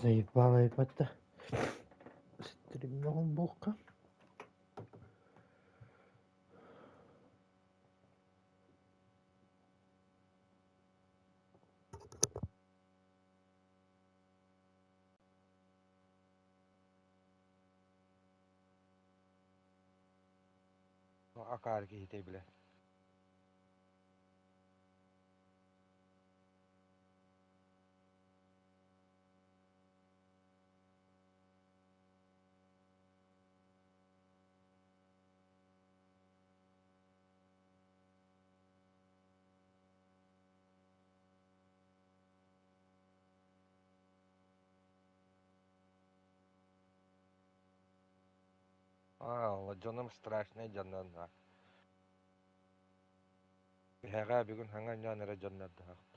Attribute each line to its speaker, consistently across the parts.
Speaker 1: Заебало ебать да. Стримнэҕин буолка.
Speaker 2: Акаары киһитэй бile. Аа, дьонум страшнай дьоннордоох. Биһэҕэ бүгүн хаҥа ньоон эрэ дьоннордоохпут.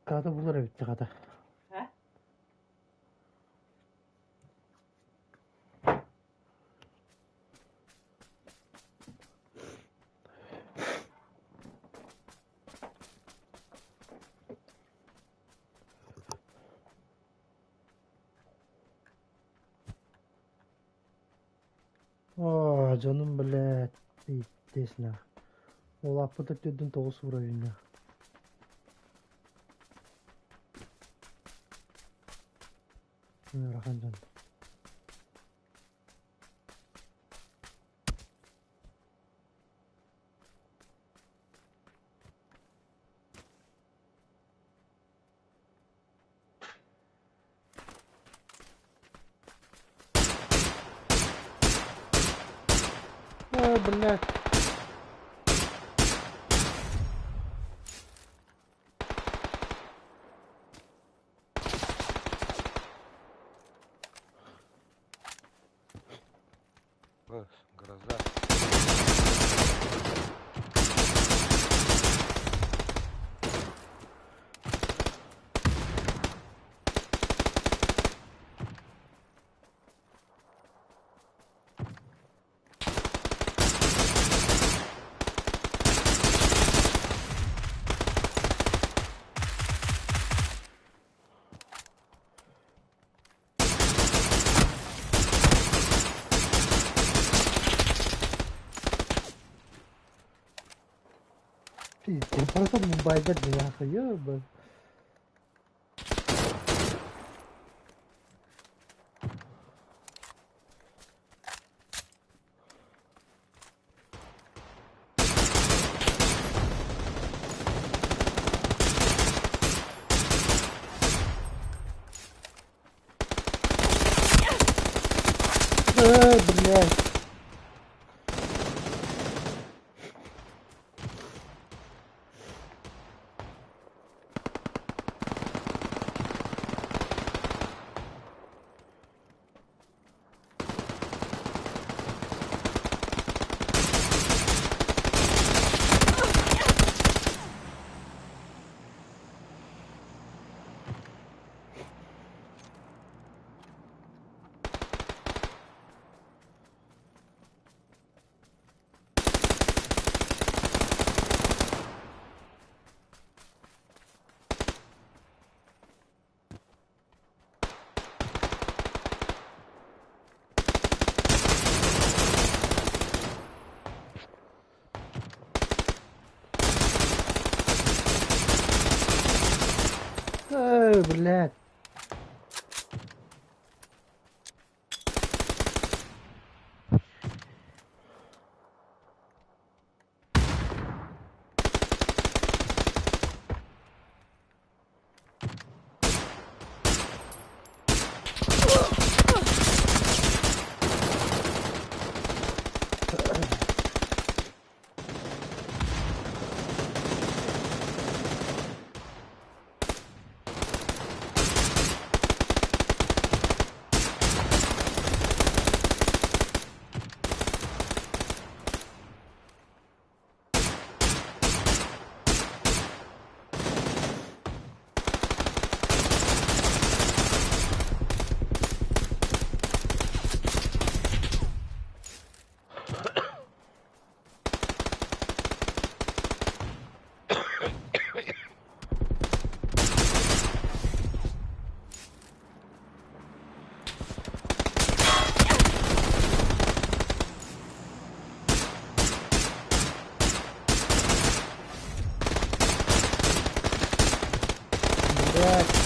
Speaker 1: Каата булар эбит хата. Оо, дьонум, блядь, пиздец нах. Улааппыт өттүттэн тоҕус уровеньнаах. Ыарахан дьон. О, блядь.
Speaker 2: Гроза.
Speaker 1: Пиздец, просто бомбардир бляха, ёбан. Блядь. Блядь. Блядь.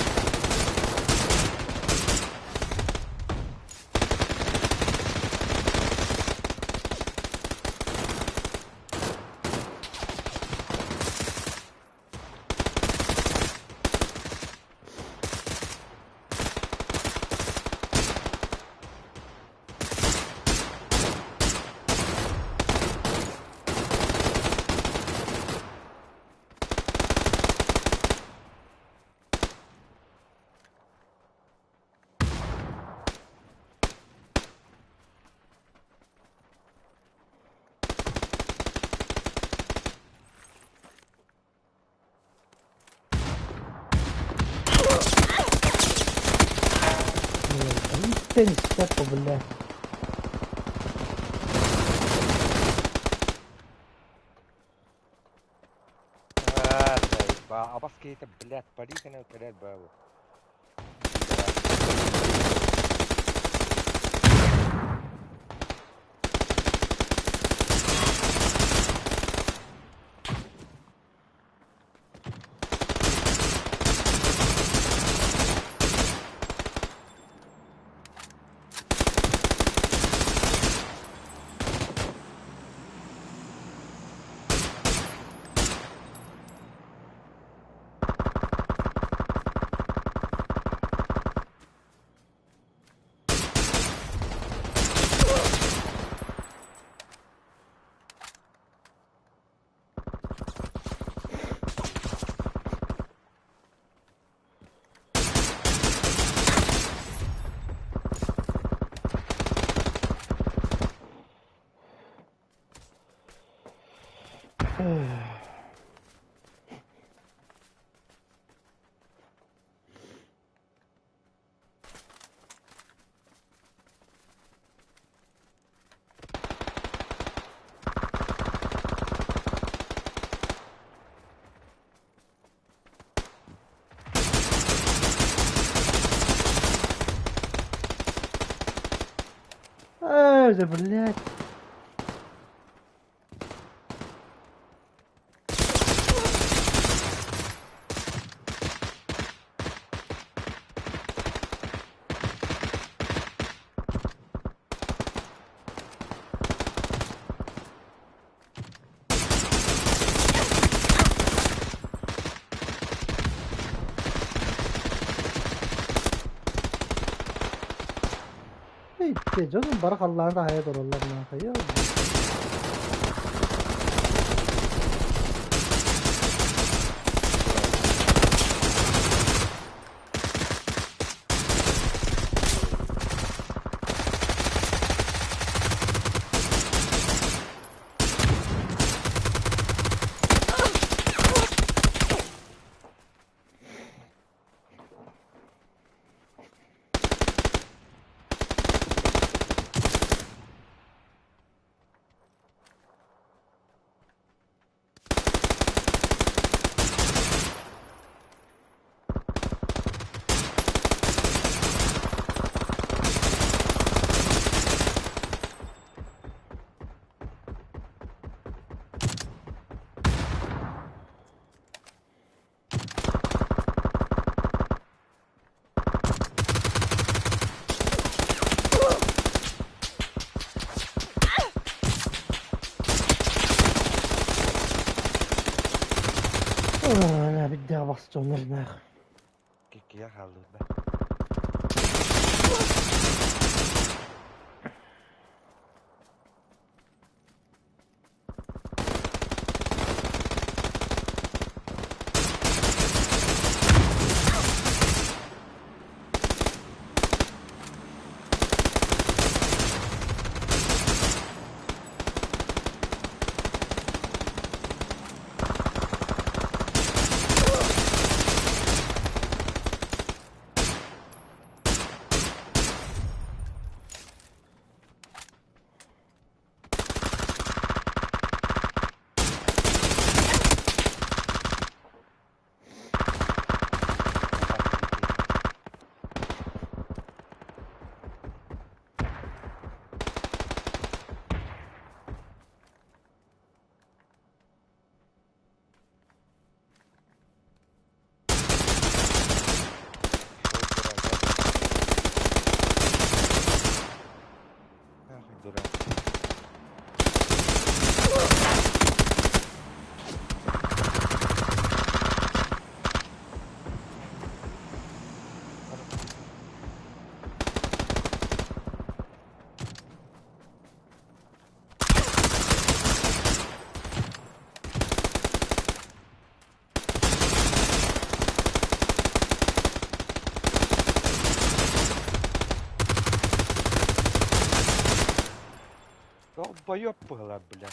Speaker 1: Теннис блядь.
Speaker 2: Абас кейті, блядь, париканы өтірер бәуі.
Speaker 1: Эй, да, блядь. Эй, дьонум бары халлаан да хайа тураллар нахуй. Бидде бастоннар.
Speaker 2: Киккия хааллыбыт ба. Нахуй дурак. Долбоёб была, бля.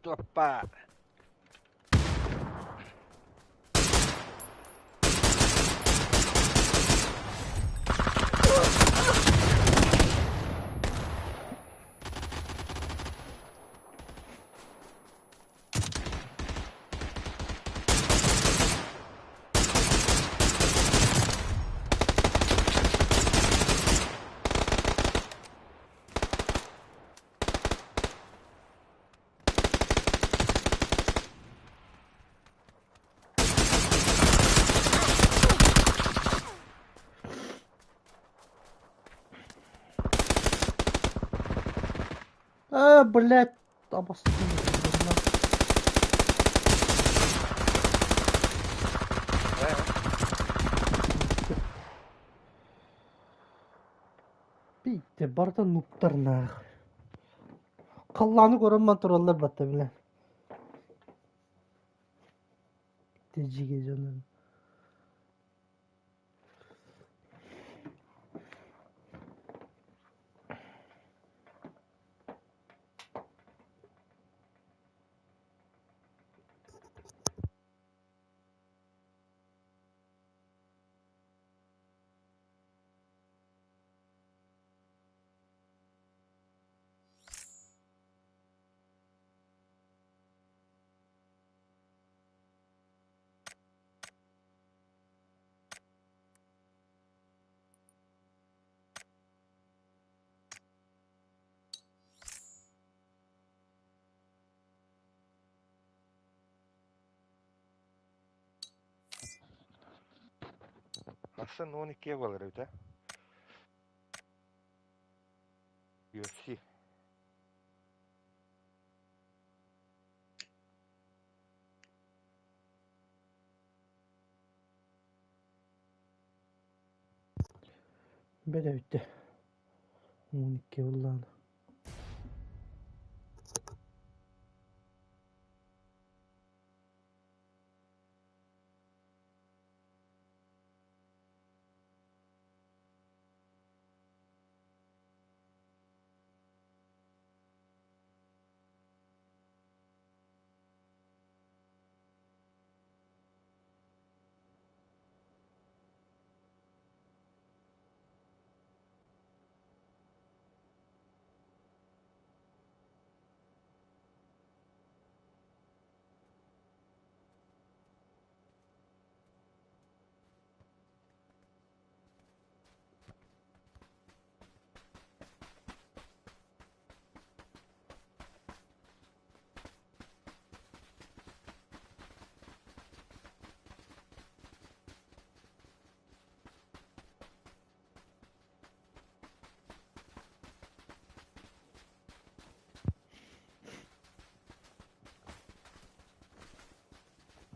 Speaker 2: Топа.
Speaker 1: А, блядь, обоссанный. Бите барда нуптар нах. Қалланы көрөммөн тураллар батта биле. Тежиге жаным.
Speaker 2: Асан 12 болар эбит, а? UFC.
Speaker 1: Беде битте. 12 буллааны.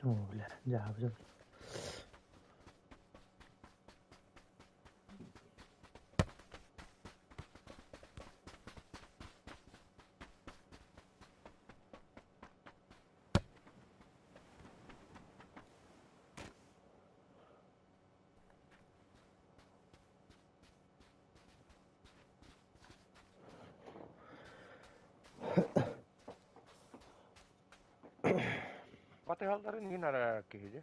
Speaker 1: Оо, бля, дьаабы.
Speaker 2: Батыһалларын иһин араарар киһи дии.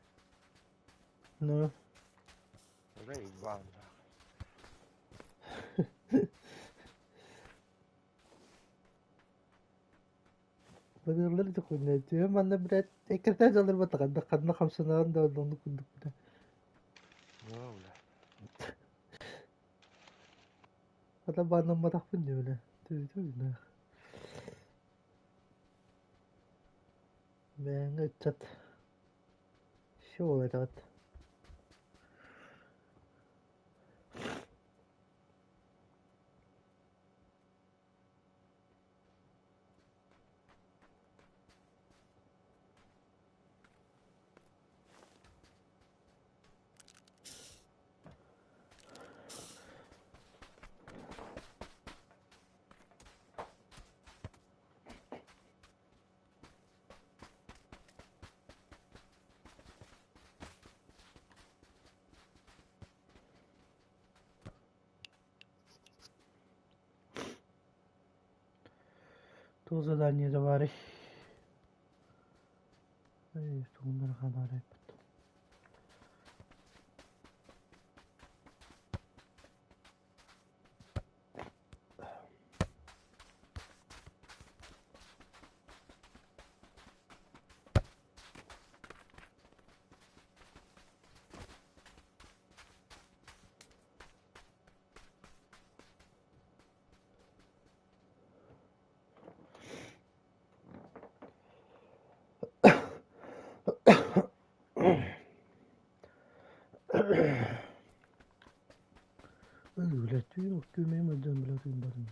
Speaker 1: Ну,
Speaker 2: Уже Иван.
Speaker 1: Быдыаллар да хуйня. Түһэ манна, блядь, эккирэтэ дьалларбатаҕа да ханна хамсанаҕын да оннук курдук, бля.
Speaker 2: Ну, бля.
Speaker 1: Хата бааннамматахпын дии, бля. Түһүтэ Бэйэҥ ыччат все этэҕит. Туох задание баарый? Эй, тугуннар хаалаарайбыт. Бля, түүн күмэм өдөн бля түүн барын.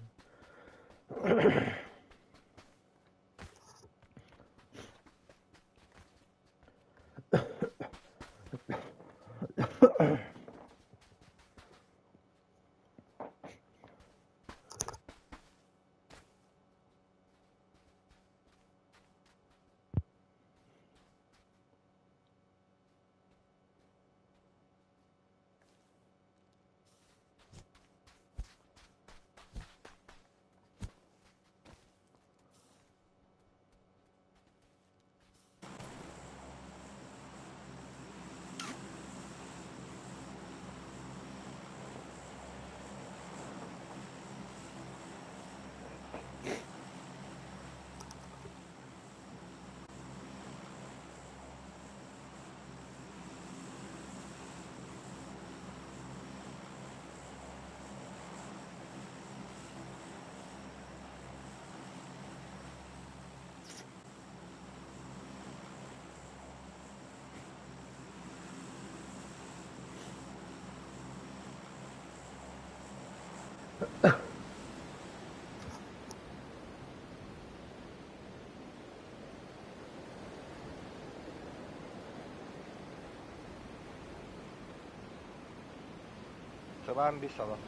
Speaker 2: Сыбаан bir салах.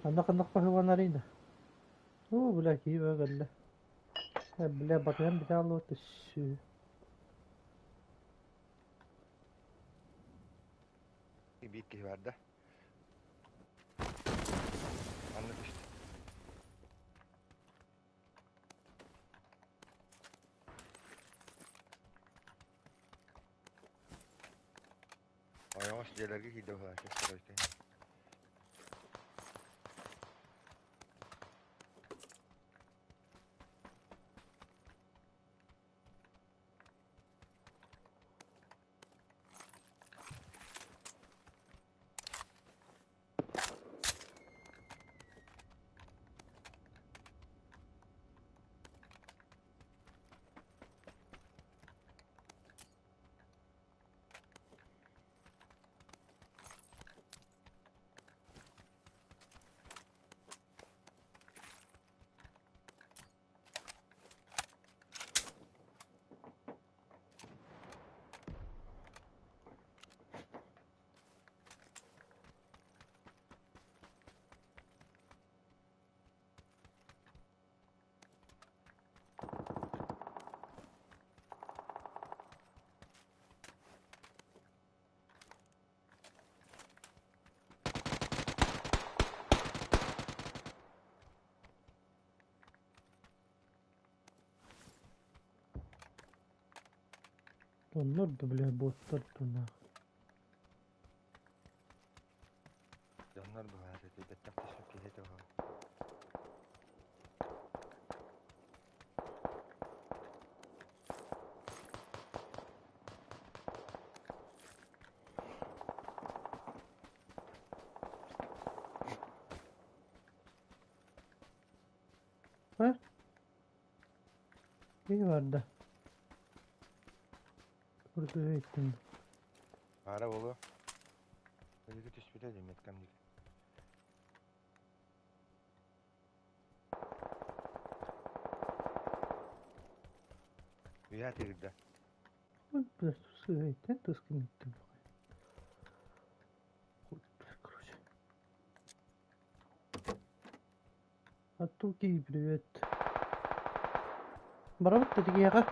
Speaker 1: Ханна ханна баһыланарый да. Оо, бля, киһи бөҕө кэллэ. Бля, батыһан бүтэ аллыбыт өссө.
Speaker 2: Биир киһи бар да. Манна түстэ. Ойоҕос дьиэлэргэ киирдэ быһааччы стройкай.
Speaker 1: Оннор да бля боттар туна.
Speaker 2: Дьоннор быһаар ити бэттэх түспүт киһи этэ уһу.
Speaker 1: А? Киһи барда. Курдук иттим.
Speaker 2: Баара буолуо. Өлүгү түспүтэ дии меткам диэки. Үйэ тиирдэ.
Speaker 1: Сыһыйтан тускун иттим. Короче. Атуки, привет. Барабыт да тигиэҕэ.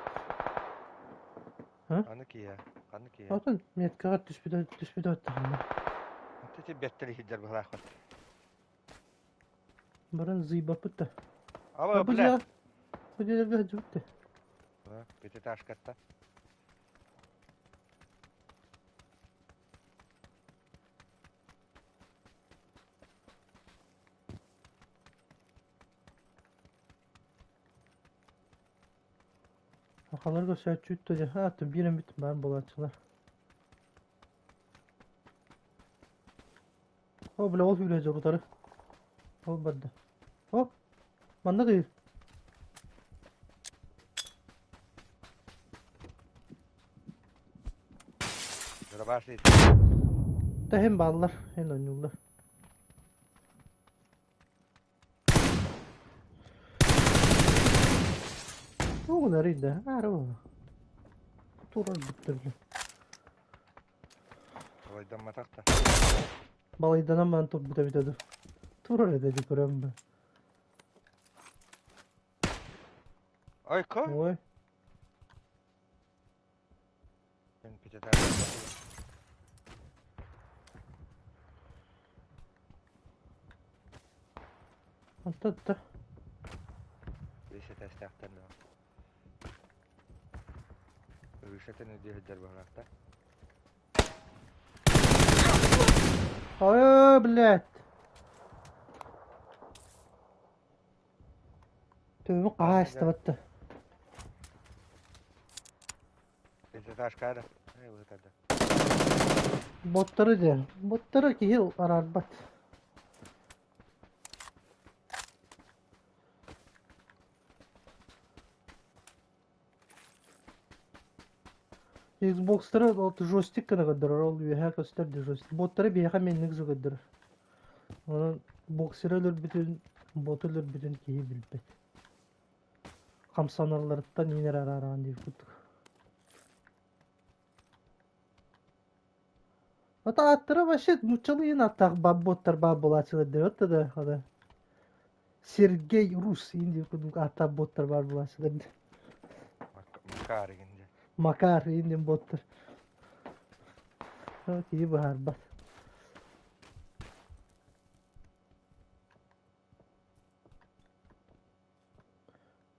Speaker 1: А?
Speaker 2: Аны киһи, ханны киһи.
Speaker 1: Отон меткаҕа түспүтэ түспүтэ оттоһунна.
Speaker 2: Ити бэттэр иһирдэр быһалаахпыт.
Speaker 1: Баран зыйбаппыт да.
Speaker 2: Ала, бля.
Speaker 1: Бу дьиэлэргэ сылдьыбыт да.
Speaker 2: Пятиэтажкатта.
Speaker 1: Сахаларга сөччүт да дьэ, аата биир эмит баар буолааччылар. О, бля, ол сүүрэ дьорутары. Ол барда. О, манна тыыр.
Speaker 2: Дробаш
Speaker 1: Тэһин бааллар, эн оонньууллар. Тугун арыйда, аара турар бүттүрдү.
Speaker 2: Балайдамматах да.
Speaker 1: Балайданан баран турбута эбитэ дуу. Турар этэ дии көрөн ба.
Speaker 2: Ойко?
Speaker 1: Ой. Онтон да
Speaker 2: Бес этээстээхтэр да. Ырыышатын үрдүө сылдьар быһалаахтар.
Speaker 1: Ой, блядь. Төбөм хаһаайыстыбатта.
Speaker 2: Этажка да. Э,
Speaker 1: Боттары дьэ. Боттары киһи араарбат. Xbox'тары ол джойстик гына көрдөрөр, ол үөһэ көстөр да джойстик. Боттары биһиэхэ мээнник же көрдөрөр. Онон боксеры өлөрбүтүн, боту өлөрбүтүн киһи билбэт. Хамсаналларыттан иин эрэ араараан диир курдук. Ата ааттара вообще нууччалыы иин ааттаах боттар баар буолааччылар диир отто да ата Сергей Рус иин диир курдук ааттаах боттар баар буолааччылар диир.
Speaker 2: Макар игин диэн.
Speaker 1: Макар иин диэн боттар. Киһи быһаарбат.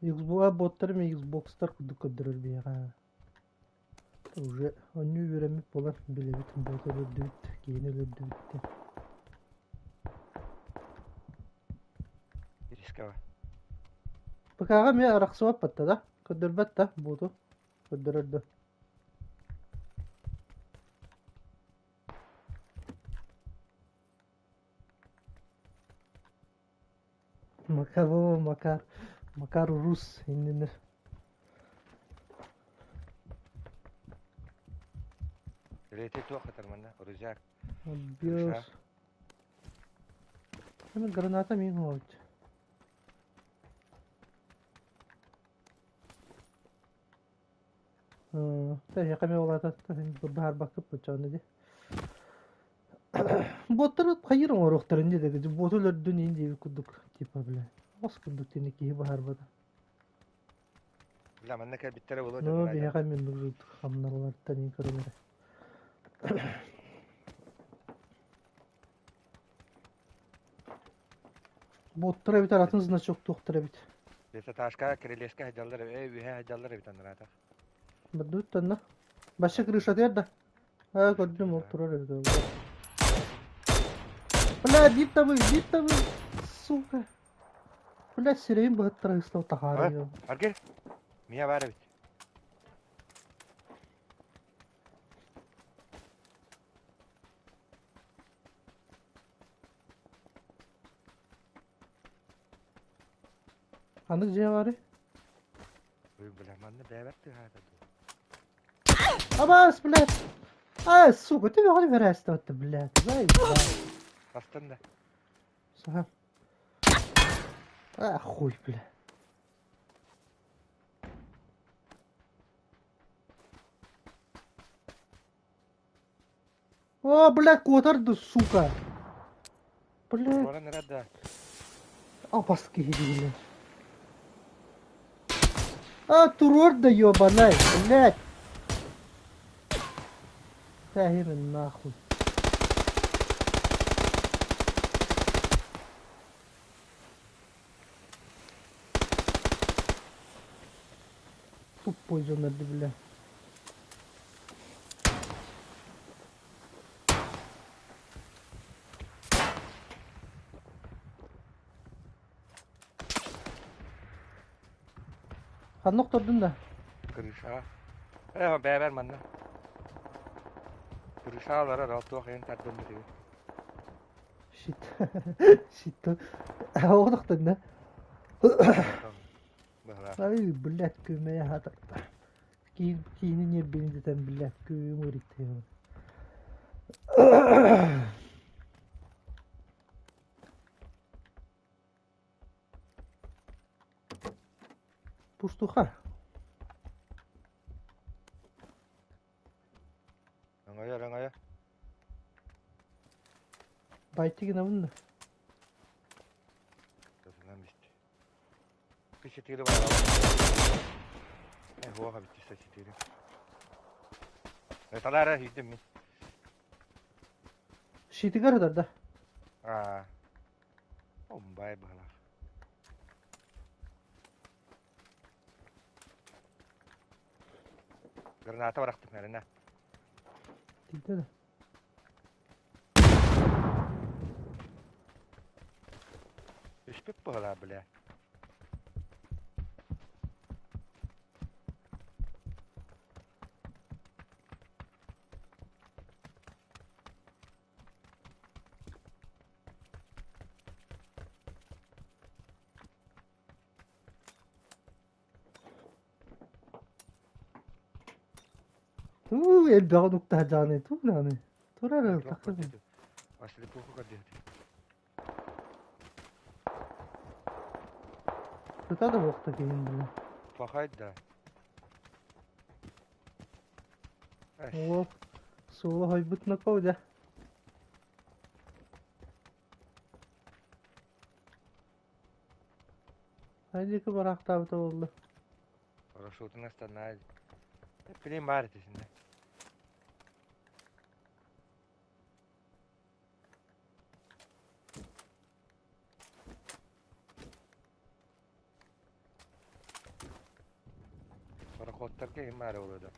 Speaker 1: Xbox боттар эмиэ Xboxтар курдук көрдөрөр биһиэхэ. Уже онньуу үөрэммит буолан билэбит бот өлөрдүбүт, киһини өлөрдүбүт диэн.
Speaker 2: Рисково.
Speaker 1: ПК-ҕа эмиэ арахсыбаппат да, көрдөрбөт да боту көрдөрөр да. Макар, о, Макар, Макар Рус иннинэ.
Speaker 2: Рети туох хатар манна? Рузяк.
Speaker 1: Биос. Эми граната мин хуот. Тэһиэхэ эмиэ улаата быһаарбакка баччаҕына дии. Боттары хайыр оҥоруохтарын дии боту өлөрдүн иин диэбит курдук типа бля ос курдук тини киһи быһаарбата.
Speaker 2: Бля манна кэлбиттэрэ буолуо
Speaker 1: Ну биһиэхэ мин хамналартан иин көрөн эрэ. Боттар эбит атын значок туохтар эбит.
Speaker 2: Пятиэтажка кирилиэскэ сылдьаллар, үөһэ сылдьаллар эбит анараатах.
Speaker 1: Бардыбыт танна. Башы крышатыгар да. Аа, көрдүм, ол турар эбит ол. Бля, биир табы, биир табы. Сука. Бля, сирэйин быһыттара ыстал таһаарыйым.
Speaker 2: Аргел, меня баар эбит.
Speaker 1: Ханнык дьиэ баарый?
Speaker 2: Ой, бля, манна бэйэбэр тыаһаата дуу.
Speaker 1: Абаас, блядь! Ай, сука, ты мөҕүнү бэрээстэбэттэ, блядь. Заебал.
Speaker 2: Бастан да.
Speaker 1: Саха. А, хуй, бля. О, блядь, куотар да, сука. Блядь.
Speaker 2: Туоран эрэр да.
Speaker 1: Апас киһи блядь. А, туруор да ёбанай, блядь. Тэһимин нахуй. Тупой дьоннор бля. Ханна охтордун да?
Speaker 2: Крыша. Э, бэбэр манна. Крыша аларар, ал туох эн тардын битиги.
Speaker 1: Shit. Shit. Оҕо охтон да?
Speaker 2: Быһалаах.
Speaker 1: Ай, блядь, күмэйэ хатарда. Киин киини ньиэрбини дэтэн, блядь, күөм ыарыйтыам. Пустуха.
Speaker 2: Өҥөйөр, өҥөйөр.
Speaker 1: Байтигин гынабын да.
Speaker 2: Тосунан бистэ. Четыре балла. Э, хуоха биттиста четыре. Талара иһдим мин.
Speaker 1: Щитигэр ытар да.
Speaker 2: Аа. Омбай быһалаах. Граната барахтым эрэнэ.
Speaker 1: Тиийдэ да.
Speaker 2: Түспүт быһалаах бля.
Speaker 1: Туу, элбэҕин уктаһа туу даҕаны. Турар тахсыбын.
Speaker 2: Ослепуху көрдүһүт.
Speaker 1: Тута да буохта киһин бile.
Speaker 2: Плохой да.
Speaker 1: О, суола хойбут накоо дьэ. Хайдыка бараахтаабыта буолла.
Speaker 2: Парашютун останаа. Плен баар этисинэ. Пароходтарга иһин баар буолуо да.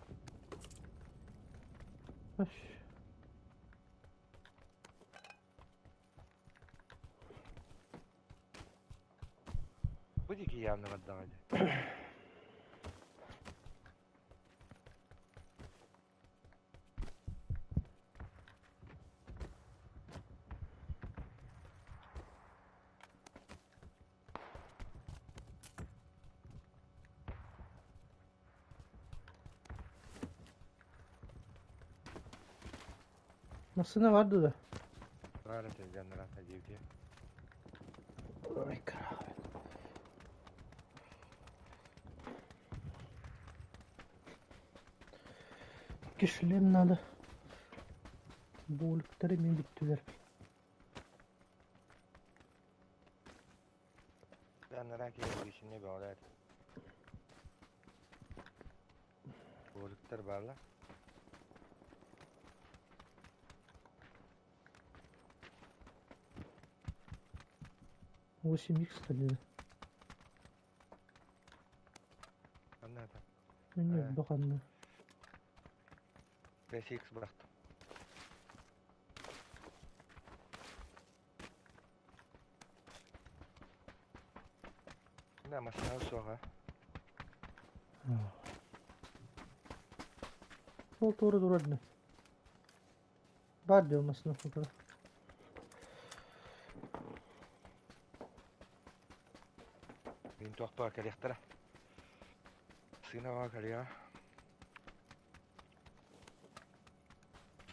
Speaker 2: Бу диэки явно бардаҕа дии.
Speaker 1: Массыына бар дуо?
Speaker 2: Баар этэ дьаннараата диэбитэ.
Speaker 1: Ой, каравай. Икки шлем надо. Буолуктары эмиэ бүттүлэр.
Speaker 2: Дьаннараа киһи ишини бөҕөлөөт. Буолуктар бааллар.
Speaker 1: 8 икс диэн.
Speaker 2: Ханна
Speaker 1: Мен
Speaker 2: Э.
Speaker 1: ханна.
Speaker 2: PSX бырахтым. Да, машина суоҕа.
Speaker 1: Ол туора турар дии. Баар дии ол массыына тура.
Speaker 2: Мин туохпар кэлиэхтэрэ. Сыынаҕа кэлиэҕэ.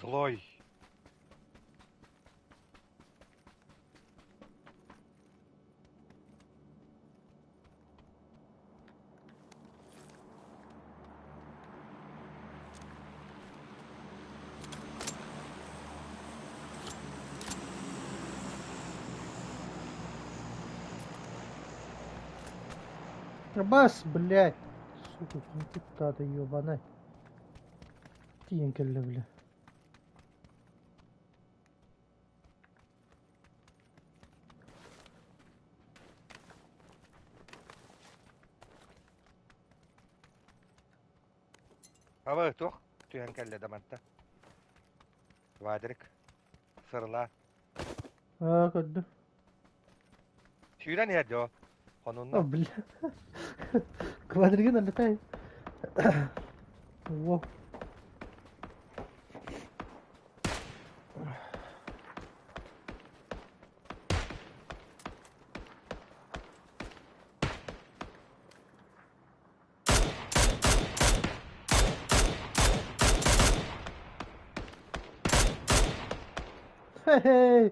Speaker 2: Злой.
Speaker 1: Бас, блядь! Сука, ким ебаный. Тиийэн кэллэ бile.
Speaker 2: Аба туох түһэн кэллэ да манта. Вадрик. Сырла.
Speaker 1: Аа, көрдүм.
Speaker 2: Сүүрэн иһэр дьо.
Speaker 1: О,
Speaker 2: Хонунна.
Speaker 1: бля. Квадригин налетай. Во. Хе-хей!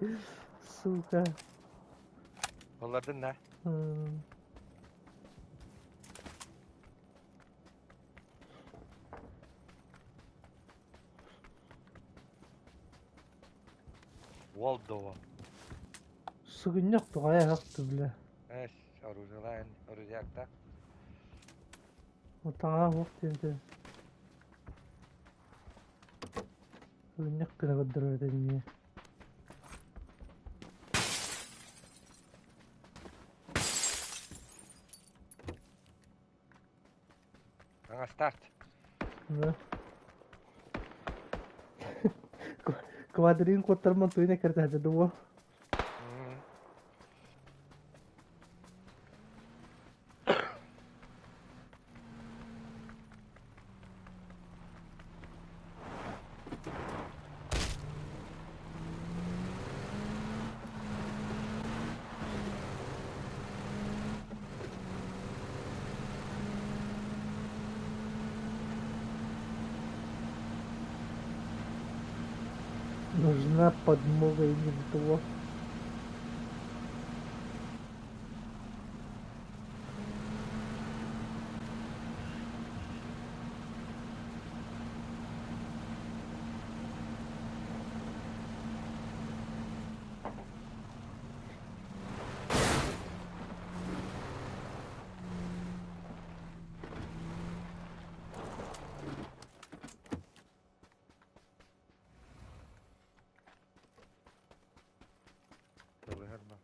Speaker 1: Сука.
Speaker 2: Оллардын да.
Speaker 1: М.
Speaker 2: Уол дуо.
Speaker 1: Сыгынньах туҕайа ты, бля.
Speaker 2: Эс, оружиялаан, оружиякта.
Speaker 1: Таҥаһа суох диэн Сыгынньах гына көрдөрөр этэ эмиэ.
Speaker 2: Аҥастаах.
Speaker 1: Да. Квадрин куоттарман туйна кэртэһэ дуо. Нужна подмога и не того.
Speaker 2: Тылыһар ба.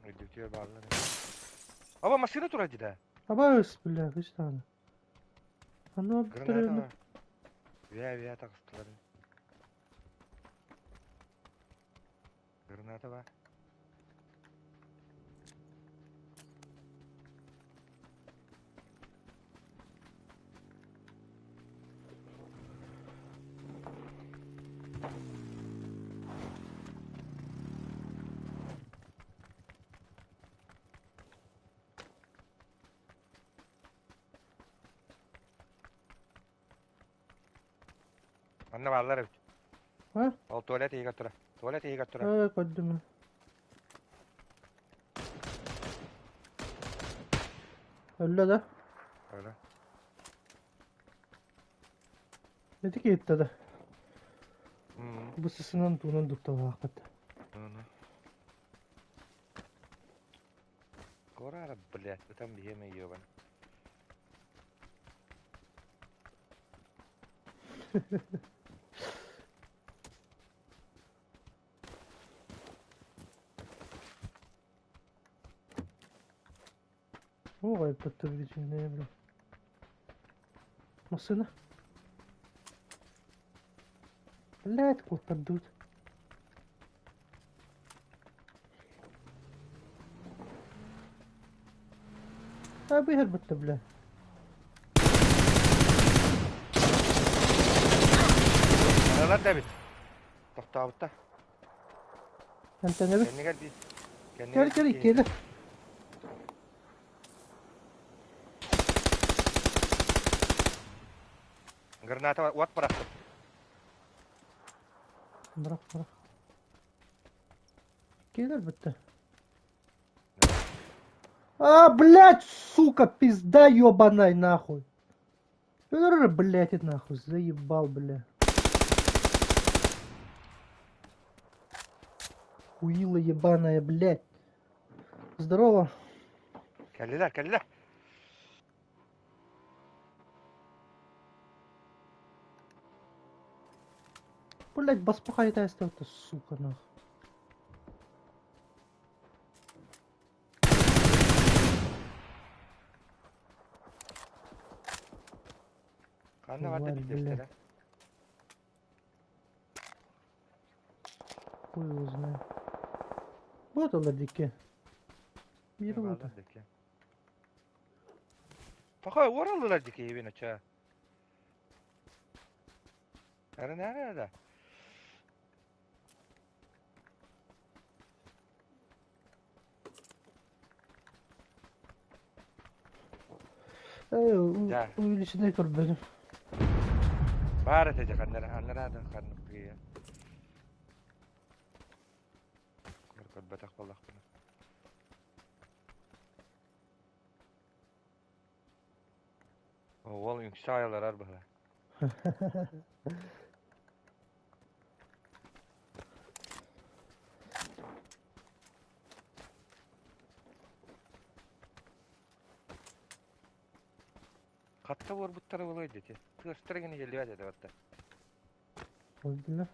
Speaker 2: Үрдүктүөр бааллар. Аба машина турар дии.
Speaker 1: Абаас, бля, кыыс даҕаны. Аны
Speaker 2: Граната
Speaker 1: ордуктар
Speaker 2: бар. Үө-үө таҕыстылар. Граната бар. Манна бааллар эбит.
Speaker 1: А?
Speaker 2: Ол туалет иһигэр турар. Туалет иһигэр турар.
Speaker 1: Ээ, көрдүм. Өллө да?
Speaker 2: Öyle.
Speaker 1: Ити киһиттэ да.
Speaker 2: М.
Speaker 1: Бу сысынан туунан дукталаахпыт.
Speaker 2: Ну. Корара, блядь, там биһиэмэ ебан.
Speaker 1: Оо, айбыт бля. Массыына. Блядь, куоттардыбыт. А быһарбытта, бля.
Speaker 2: Аралар да эбит. Тохтообутта.
Speaker 1: Эмтэнэбит.
Speaker 2: Кэннигэр биир.
Speaker 1: Кэл
Speaker 2: Кэннигэр
Speaker 1: кэл
Speaker 2: икки.
Speaker 1: иккиэлэр.
Speaker 2: Граната уот бырахтым.
Speaker 1: Бырах бырах. Иккиэлэр бүттэ. А, блядь, сука, пизда ёбаная, нахуй. Блядь, это нахуй, заебал, бля. Хуила ебаная, блядь. Здорово.
Speaker 2: Кэллилэр, кэллилэр.
Speaker 1: Блядь, баспахай это, сука, нахуй.
Speaker 2: Ханна барда
Speaker 1: Тварь, блядь.
Speaker 2: биирдэстэрэ.
Speaker 1: Хуй его знает. Вот он, дике. Биир вот.
Speaker 2: Похой уораллар дике ебен оча. Ары нары да. Да.
Speaker 1: Увеличенный көрбөтүм.
Speaker 2: Баар этэ дьэ ханнара ханнара да ханнык тыйа. Көрбөтөх буоллахпына. Уол үҥсэ айаларар быһа. Хатта уорбуттара буолуой дии. Тыастара гына иһиллибэт этэ батта.
Speaker 1: Oldular.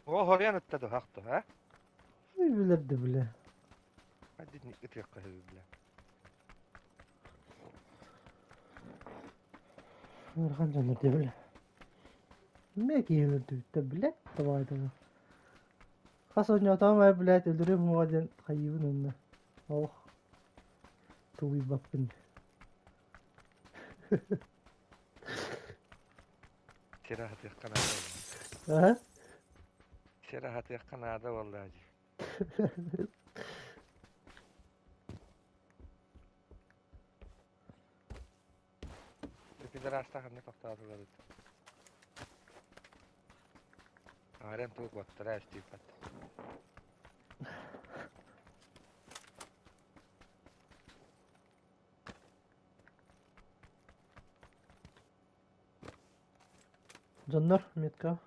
Speaker 2: О хоруйан ытта дуо хахта а?
Speaker 1: Билэрдэ бile.
Speaker 2: Хаддит ытыахха сөбү
Speaker 1: Ыарахан дьоннор дии бile. Эмиэ киһи өлөрдүбүттэр блядь, давай-давай. Хас оонньоотоҕум аайы, блядь, өлөрүөм уоҕа диэн хайыыбын уонна олох тулуйбаппын.
Speaker 2: Сир аһатыахха наада
Speaker 1: Аа?
Speaker 2: Сир аһатыахха наада буоллаа дии. Пидорастах ханна тохтоотулар Аарем тугу куоттара эстииппэт.
Speaker 1: Дьоннор метка.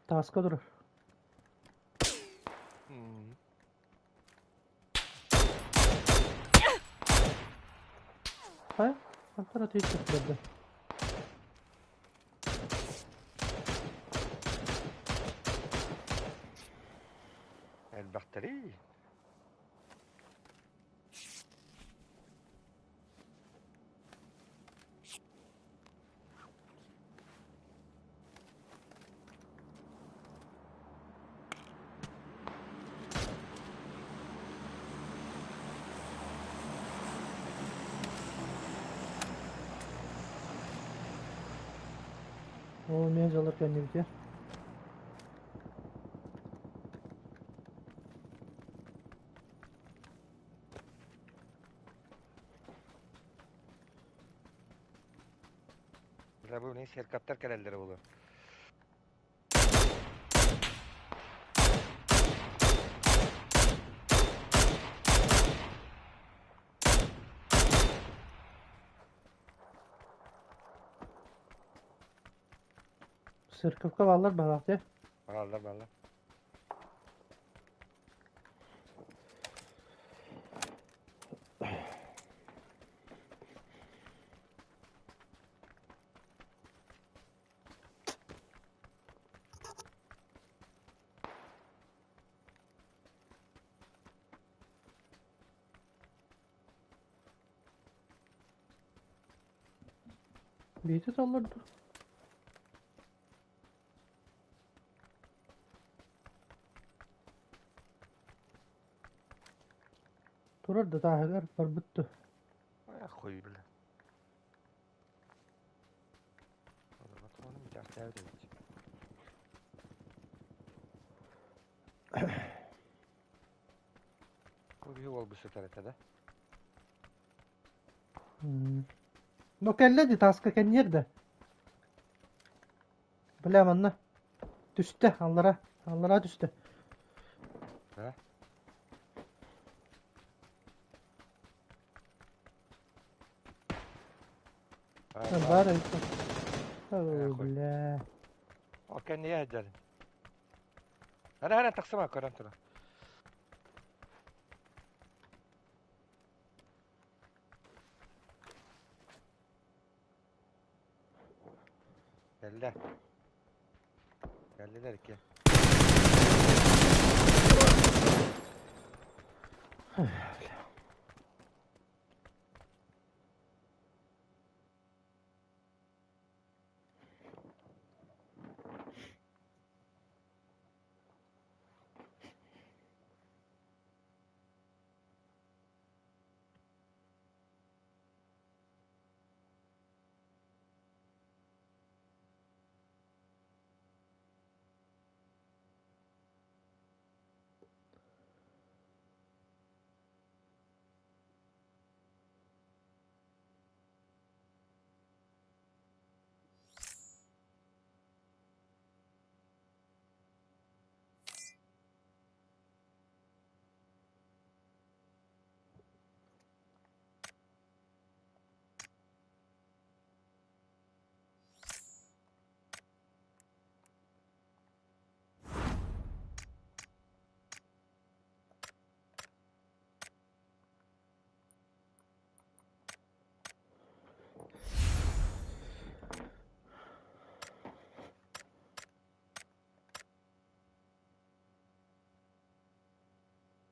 Speaker 1: Тааска турар. Хайа? Хантан ответить барда?
Speaker 2: Элбэхтэрий.
Speaker 1: Ол эмиэ дьалар кэннибитигэр.
Speaker 2: Бля, бу билигин серкаптар кэлэллэрэ буолуо.
Speaker 1: Церковка бааллар баҕалаах дии.
Speaker 2: Бааллар, бааллар.
Speaker 1: Биити таллар дуо? Турар да тааһыгар барбыт дуо?
Speaker 2: Эх, хуй, бля. Патроным үтэхтээбит эбит. Бу биһи уолбут сытар этэ да?
Speaker 1: Ну кэллэ дии тааска кэнниэр да. Бля манна түстэ аллара аллара түстэ.
Speaker 2: Да?
Speaker 1: Баар эбит. О, бля.
Speaker 2: Ол кэннигэр сылдьарын. Ара ара тахсыма көрөн туран. Кэллэ. Кэллилэр икки.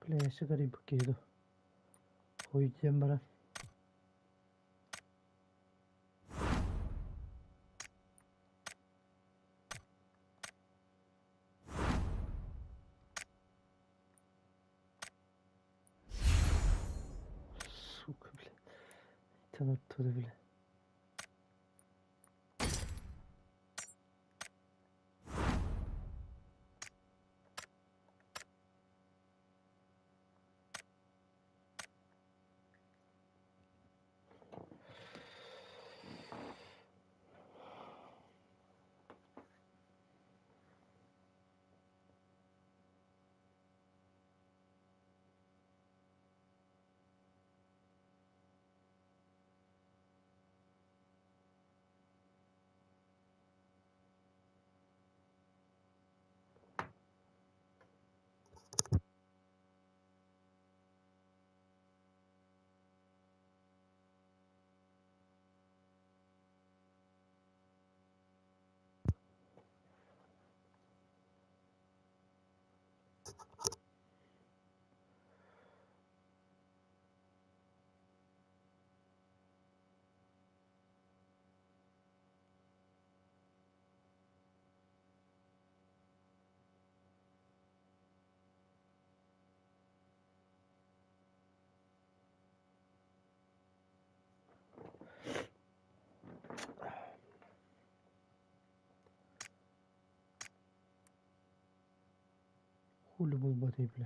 Speaker 1: Бля, өссө кэрийбит киһи дуо? Хойутуйан баран. Сука, бля. Тэн оттуда, бля. Хули булбатай, бля.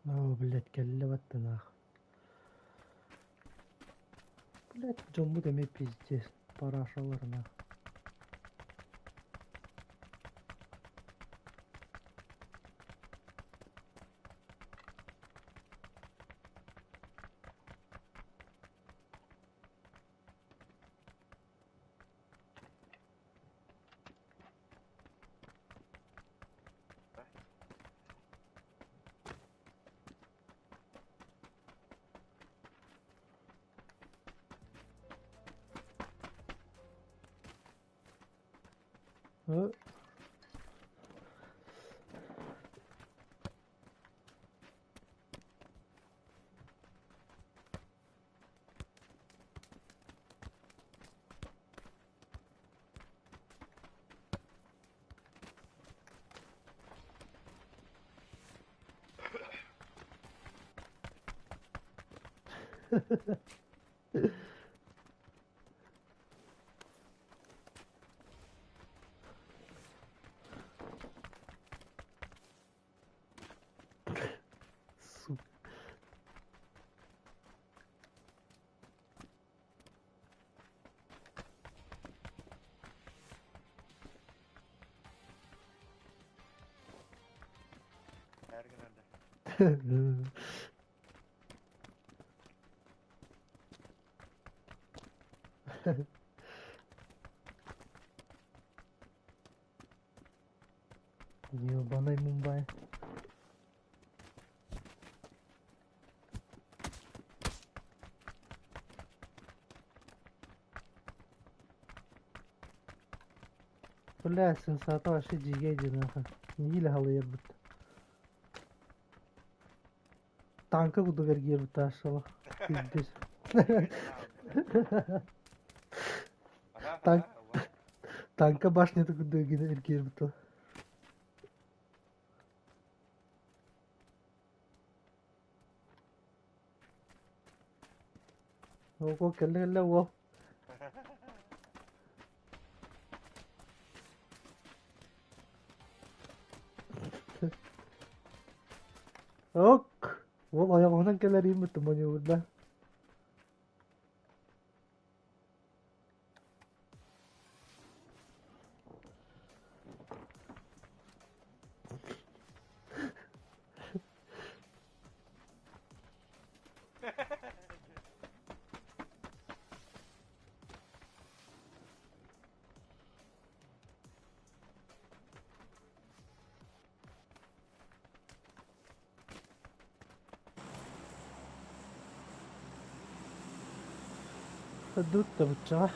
Speaker 1: Оо, блядь, кэллэ баттынаах. Блядь, дьоммут эмиэ пиздец, парашаларына. Сука. Ебаный Мумбай. Бля, сенсата вообще дьигэ дии нахуй. Нэһиилэ халыйарбыт. Танка курдук эргийэрбит таашшала. Пиздец. Танк, танка башнята курдук эргийэрбит. Ого, кэллэ кэллэ уол. Ок! Уол ойоҕоһунан кэлэр ииммит маневрда. Сырдыбыт да быччаҕа.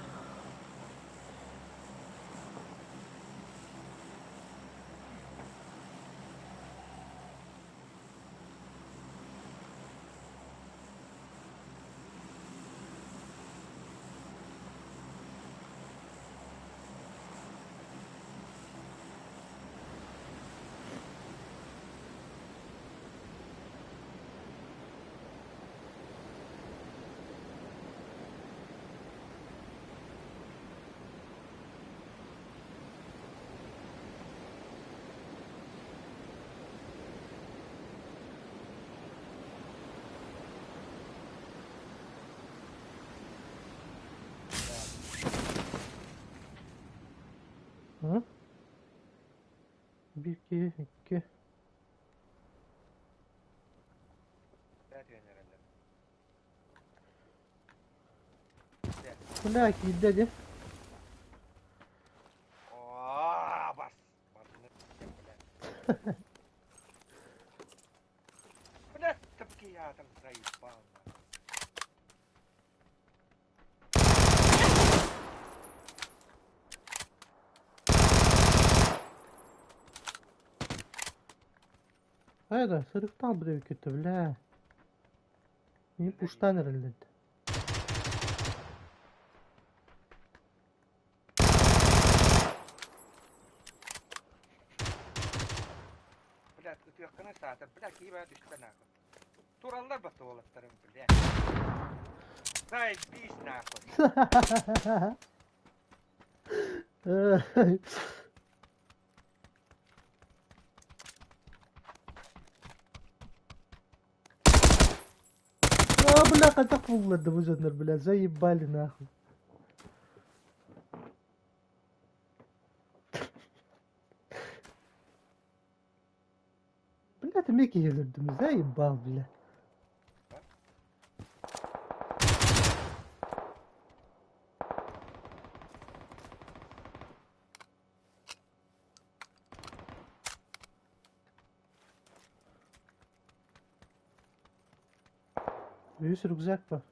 Speaker 1: Ы? Биир киһи, икки. Бля, киирдэ дии. Хайда, сырыктаах бит бля. Не пуштан эрэллэр.
Speaker 2: Бля, ытыаххына саатар, бля, киһи баа түстэ нахуй. Тураллар батта уолаттарым, бля. Заебись нахуй.
Speaker 1: Бля, хайдах буллар да бу дьоннор, бля, заебали нахуй. Бля, эмиэ киһи өлөрдүм, заебал, бля. Үһүс рюкзак па?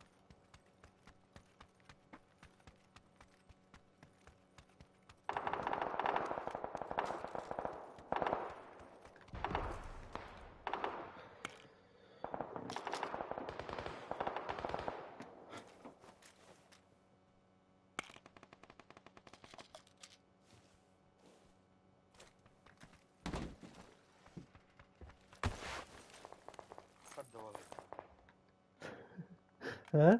Speaker 1: Э?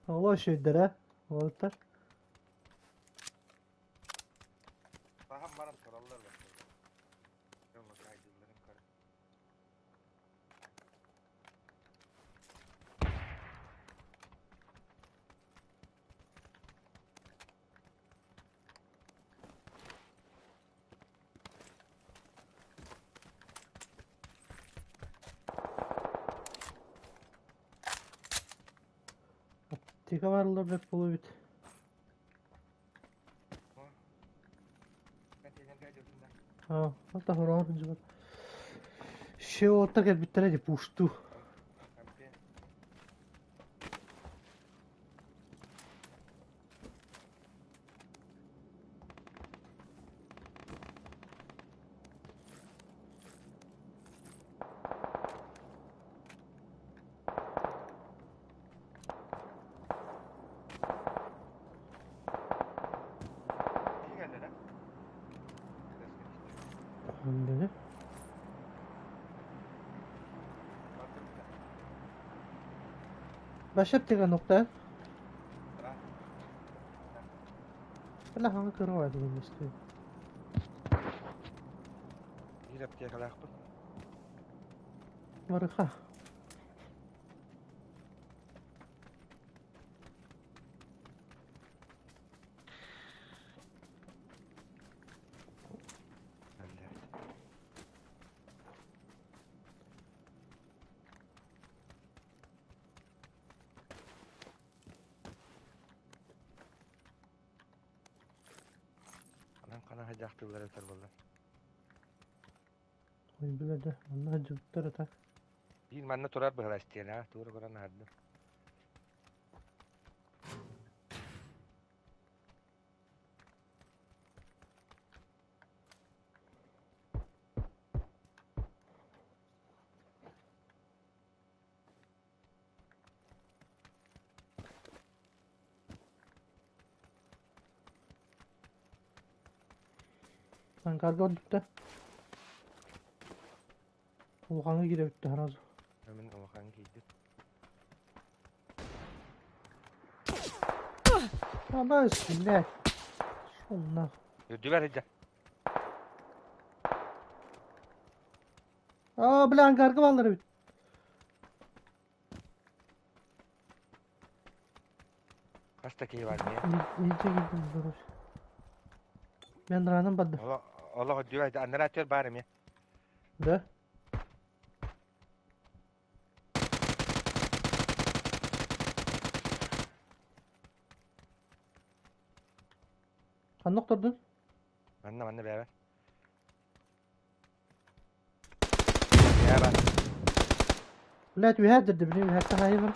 Speaker 1: Оҕолор үчүгэйдэр ээ, уолаттар.
Speaker 2: Хаһан баран тураллар батталар.
Speaker 1: Аптека бааллар бэрт буолуо эбит. Аа, ол хороҕор сылдьыбат. Ще уолаттар кэлбиттэрэ дии пуштуу. Башар деген нокта. Бля, хаҥа кыра баар
Speaker 2: Биир аптекалаахпын.
Speaker 1: Барыха.
Speaker 2: Анан ханан хайдаахтыыллар этэр буолла.
Speaker 1: Ой, билэ манна сылдьыбыттар ата.
Speaker 2: Биир манна турар быһыла истиэнэ, туора көрөн аһардым.
Speaker 1: Ангарга ордукта. Улахаҥҥа киирэбит сразу.
Speaker 2: Мин улахан киирдим.
Speaker 1: Абас, блядь. Шел нахуй.
Speaker 2: Үрдүгэр сылдьар.
Speaker 1: Аа, бля, ангарга бааллар эбит.
Speaker 2: Хас да киһи бар миэ.
Speaker 1: Илдьэ киирдим, короче. Мен раным барда.
Speaker 2: Олох үрдүгэр анараа өттүгэр баар эмиэ.
Speaker 1: Да? Ханна охтордун?
Speaker 2: Манна манна бэйэбэр. Бэйэбэр.
Speaker 1: Блядь, үһээ дэрдэ, били үһээттэ хаайы бар.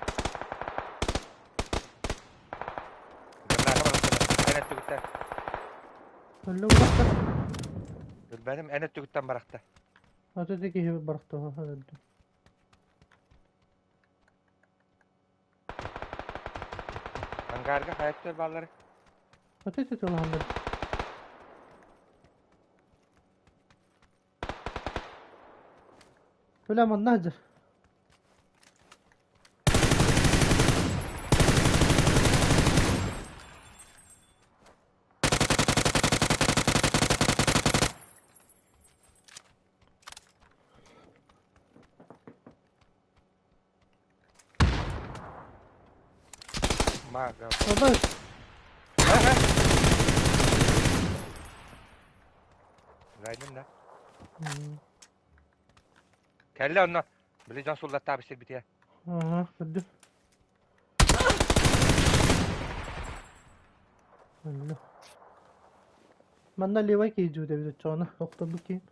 Speaker 2: Граната барахта. Эн өттүгүттэн.
Speaker 1: Өллө барахта.
Speaker 2: Өлбөтүм эн өттүгүттэн барахта.
Speaker 1: Аты да киһи барахта өлдүм.
Speaker 2: Ангарга хайа өттүгэр бааллары.
Speaker 1: Аты тытылаһаллар. Бля, манна сылдьар.
Speaker 2: Мага.
Speaker 1: Бабай.
Speaker 2: Гайдым да. Кэллэ онно. Били дьон суллаттаабы сирбитигэр.
Speaker 1: Ага, көрдүм. Онно. Манна левай киһи дьүөтэбит оччоҕуна охторбут киһи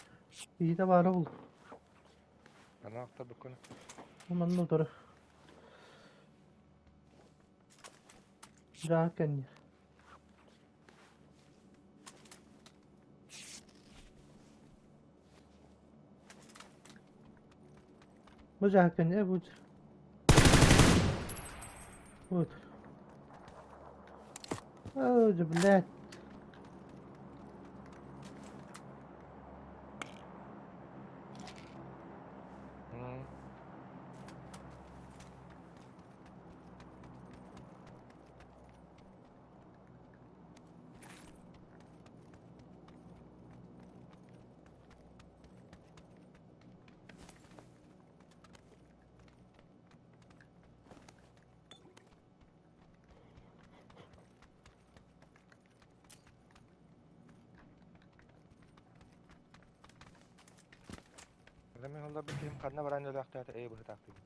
Speaker 1: киһитэ баара бул.
Speaker 2: Ана охторбуккун.
Speaker 1: Манна утары. Дьаа кэннир. Бу дьаа кэннир бу. Вот. О, да, блядь.
Speaker 2: Мин олорбут киһим ханна баран өлөөхтөөтө ээ быһытаахтыыбын.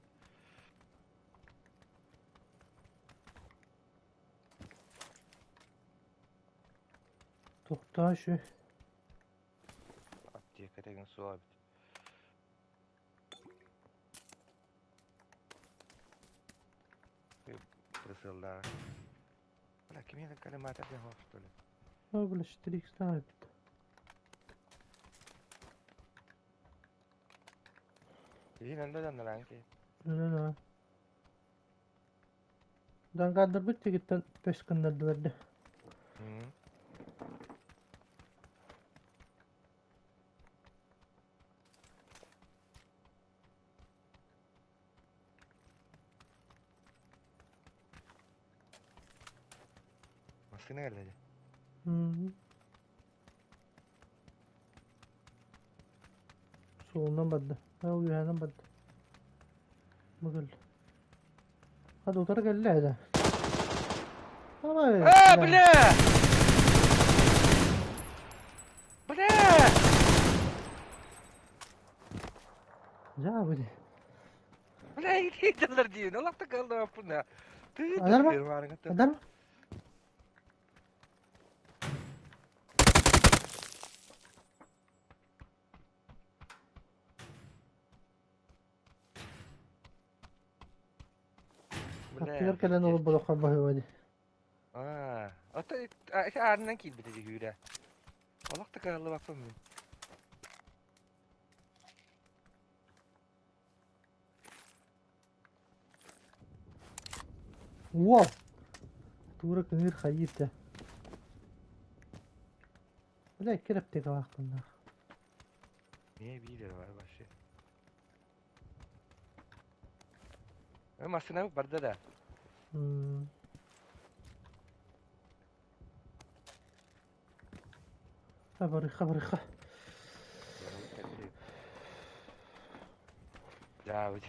Speaker 1: Тохтоо үчү.
Speaker 2: Аптека деген суох эбит. Прысыллаа. Бля, кими коллиматор диэн что ли?
Speaker 1: О, бля, 4 ставит.
Speaker 2: Иһин онно данналаан киһи.
Speaker 1: Да-да. Дангардырбыт тигиттэн пөс гыннардылар да.
Speaker 2: Массыына кэллэ дии.
Speaker 1: Суолунан барда. Ол үөһэнэн барда. Бу кэллэ. Хата утары кэллэ да. Давай.
Speaker 2: Э, бля! Бля!
Speaker 1: Дьаа били.
Speaker 2: Бля, иитэллэр диин. Олохто кэллэппин.
Speaker 1: Адарма? Адарма? Аттыгар кэлэн олорботоххо баһыыба дии.
Speaker 2: Аа, ото аарынан киирбитэ дьүһүүрэ. Олох да кыһаллыбаппын мин.
Speaker 1: Уол! Туура кыҥыыр хайыыр дьэ. Бля, икки рептикалаахпыннаах.
Speaker 2: Эмиэ биир эрэ бар вообще. Массыынабыт барда да.
Speaker 1: Барыха, барыха.
Speaker 2: Дьаабы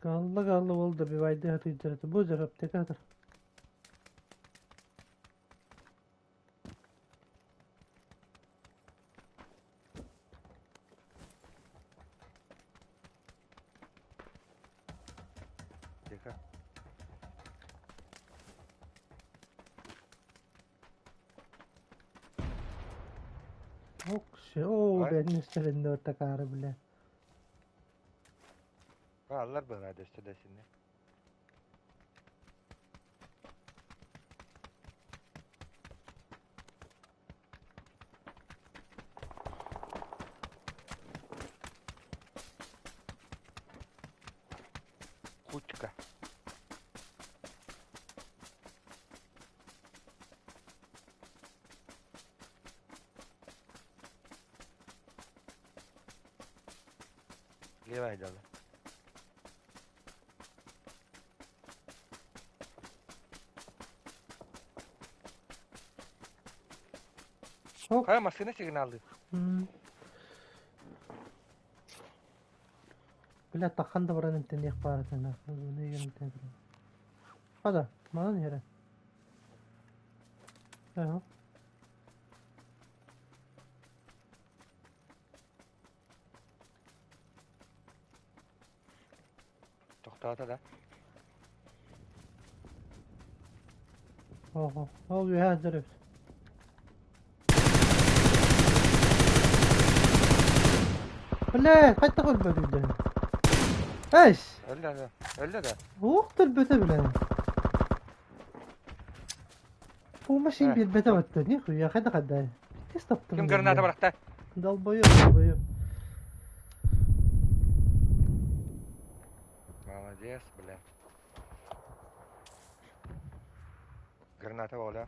Speaker 1: Каалла каалла уол добивайдыы сатыырдара бу дьэ аптекатор.
Speaker 2: Тихо.
Speaker 1: Ок, оо, бэннистэриннэ такаары бля.
Speaker 2: Бааллар быһалаады өссө да синне. Кучка. Левая дала.
Speaker 1: Хоп.
Speaker 2: Хайа массыына сигналлыыр.
Speaker 1: Бля, таххан да баран эмтэниэх баар этэ нахуй. Хада, манан иһэрэ. Ага.
Speaker 2: Тохтоото да.
Speaker 1: Ого, ол үөһээ сылдьар эбит. Бля, хайдах өлбөтүй да? Эс!
Speaker 2: Өллө да. Өллө да.
Speaker 1: Уох өлбөтө бля. Пума син биэрбэтэ батта, нихуя, хайдах хайдай. Тес таптым.
Speaker 2: Ким граната бырахта?
Speaker 1: Долбоёб, долбоёб.
Speaker 2: Молодец, бля. Граната оля.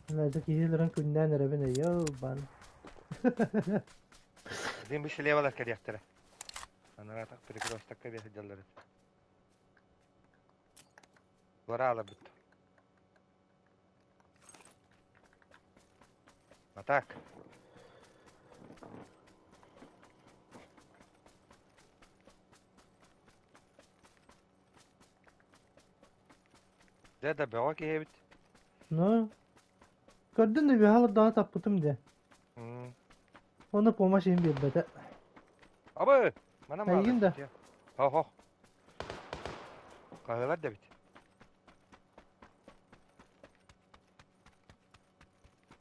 Speaker 1: Бля, киһилэрин күннээн эрэбин өйөө,
Speaker 2: Дим би слева кэлиэхтэрэ. Анаратах перекрестокка биэ сылдьаллар. Туорааларбыт. Атак. Дьэ да бөҕө киһи эбит.
Speaker 1: Ну, көрдүн да үөһэ таппытым дии. Оны помощь иһин биэрбэтэ.
Speaker 2: Абы! Манан
Speaker 1: Эйигин да.
Speaker 2: Хо-хо. Хаһыалар да эбит.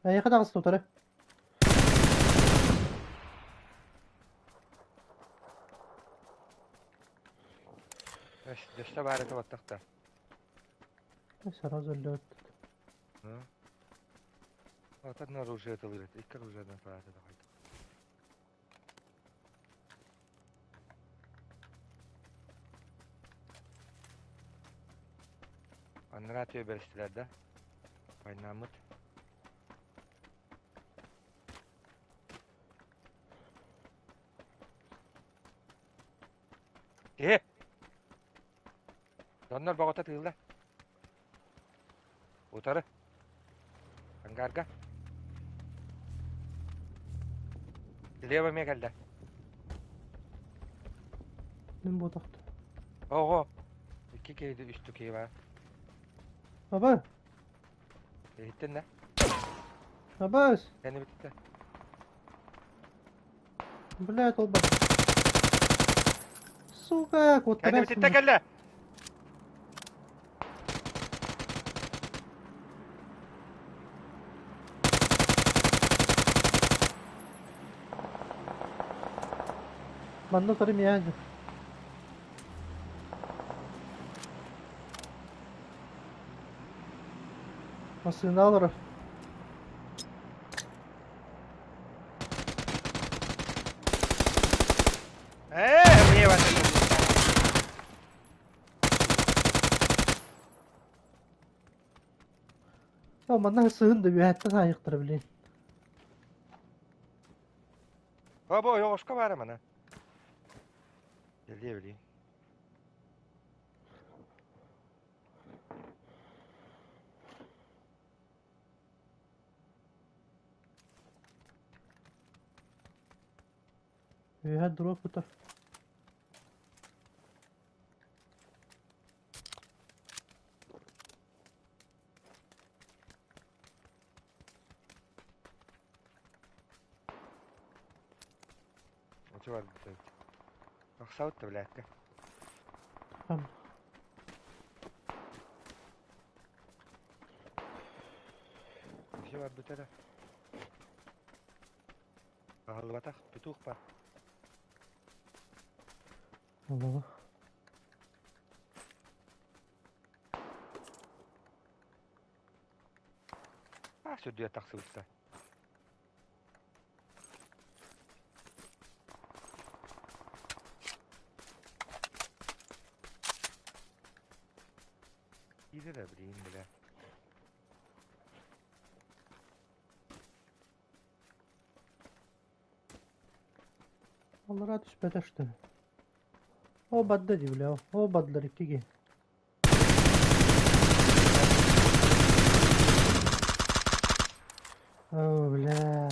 Speaker 1: Эйиэхэ таҕыста утары.
Speaker 2: Өссө баар этэ баттахта.
Speaker 1: Сразу өллөт.
Speaker 2: Отон оружие тылырыт. Икки оружиедан парата да хайдах. Анараа тыа бэристилэр да? Пайнааммыт. Киһи! Доннор боҕото тыылла. Утары. Ангарга. Лево эмиэ кэллэ.
Speaker 1: Мин буотахта.
Speaker 2: Ого! Икки киһи үстүү киһи баар.
Speaker 1: Аба!
Speaker 2: Иһиттин да?
Speaker 1: Абас!
Speaker 2: Кэнни бүттэ.
Speaker 1: Блядь, ол бар. Сука,
Speaker 2: Кэнни
Speaker 1: куоттарас.
Speaker 2: бүтүттэ кэллэ!
Speaker 1: Манна утары миэхэ Массыына олорор.
Speaker 2: Ээ, мне вас
Speaker 1: О, манна сыһын да үөһэттэн аайыктара блин.
Speaker 2: Бу ойоҕоско баара мана. Дэлиэ билии.
Speaker 1: Үөһэ дроп утар.
Speaker 2: Очу барбыт эбит. Тахсабыт да билээккэ.
Speaker 1: Хам.
Speaker 2: Очу барбыт эрэ. Аһыллыбатах, петух бар.
Speaker 1: Олоҕу.
Speaker 2: А, сүрдүө тахсыбыта. Киирэ да билигин бile.
Speaker 1: Аллараа түспэтэ что ли? О бадда дии бля, о баддылар икки киһи. О, бля.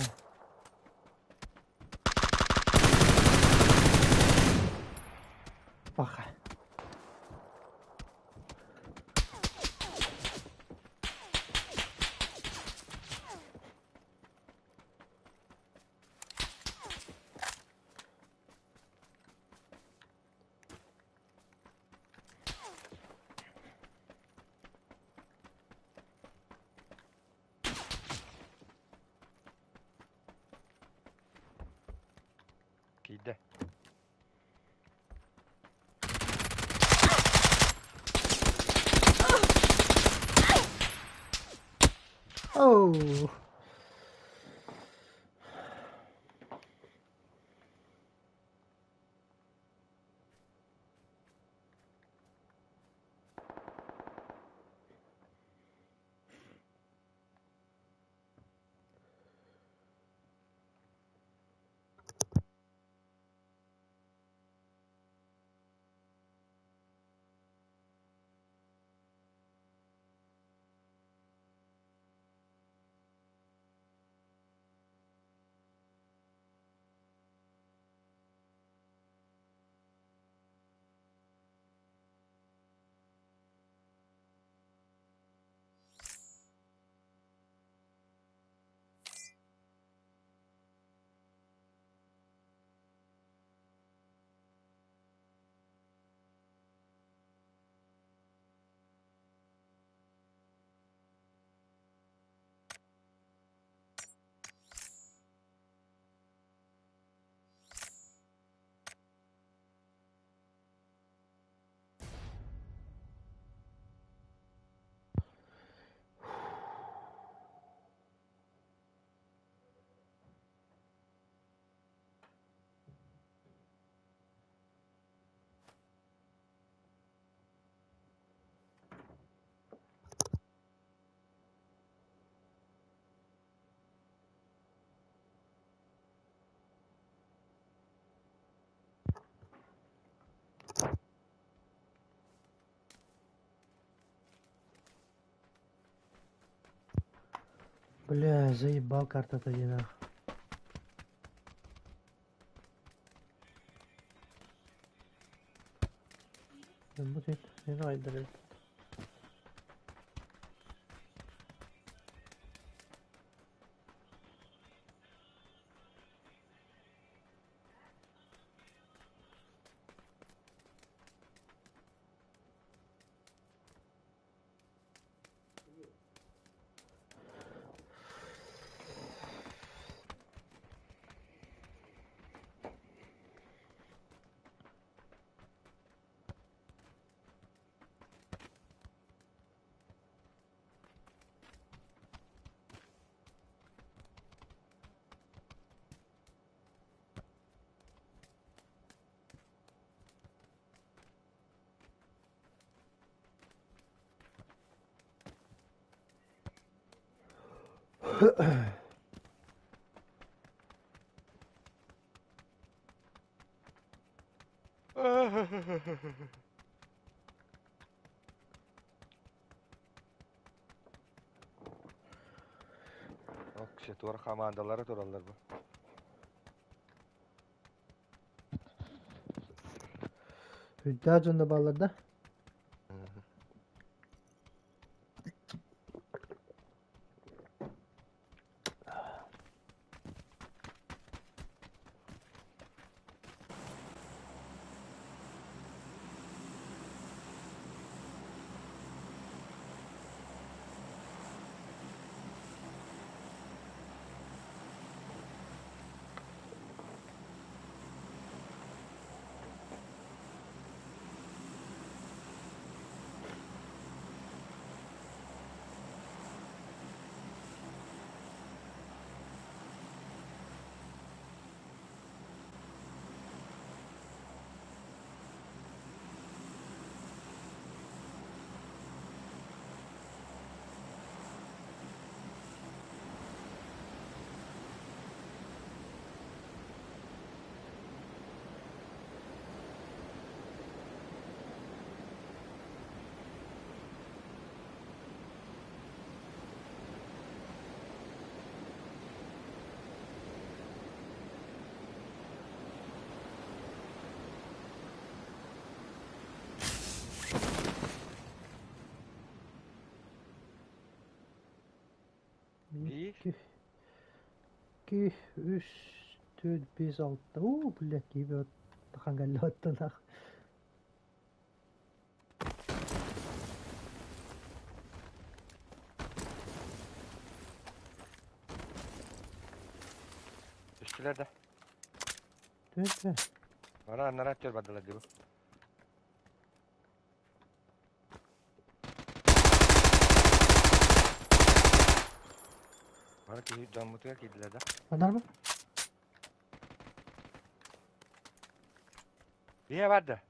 Speaker 1: Оу. Бля, заебал карта-то нах. Будет.
Speaker 2: Ок, туар командалары тураллар бу.
Speaker 1: Hüdda дьонно бааллар да?
Speaker 2: Биир.
Speaker 1: 2, 3, 4, 5, 6. Уу, блядь, киһи хангаллоттунах.
Speaker 2: Түстүлэр да.
Speaker 1: Түһ.
Speaker 2: Бара аннара түр бардылар дии бу. Бары киһи дьоммутугар киирдилэр да?
Speaker 1: Анарма?
Speaker 2: Ийэ бар да?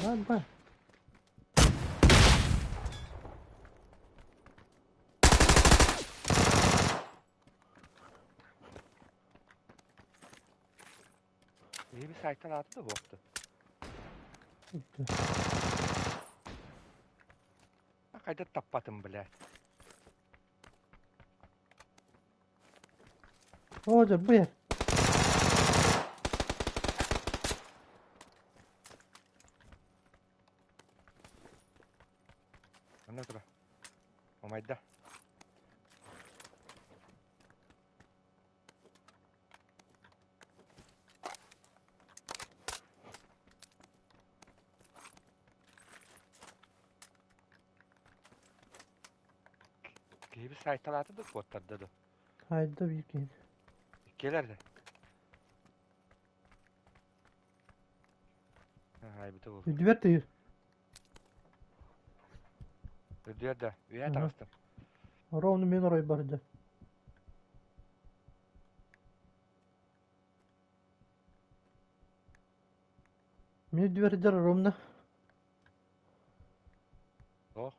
Speaker 1: Бар, бар.
Speaker 2: Биһиги сайтан ааты да буолту. Хайда таппатым, блядь.
Speaker 1: О, дьэ, бу
Speaker 2: Онно тура. Умайда. Киһибит сайталаата да куоттарда да?
Speaker 1: Хайда биир киһи.
Speaker 2: Иккиэлэр да? Хайбыта буолуо.
Speaker 1: Үрдүбэр тыйыр.
Speaker 2: Үрдүбэр да? Үөһэ таҕыстым.
Speaker 1: Ровно мин оройбор да. Мин үрдүбэр дьар ровно.
Speaker 2: Ох.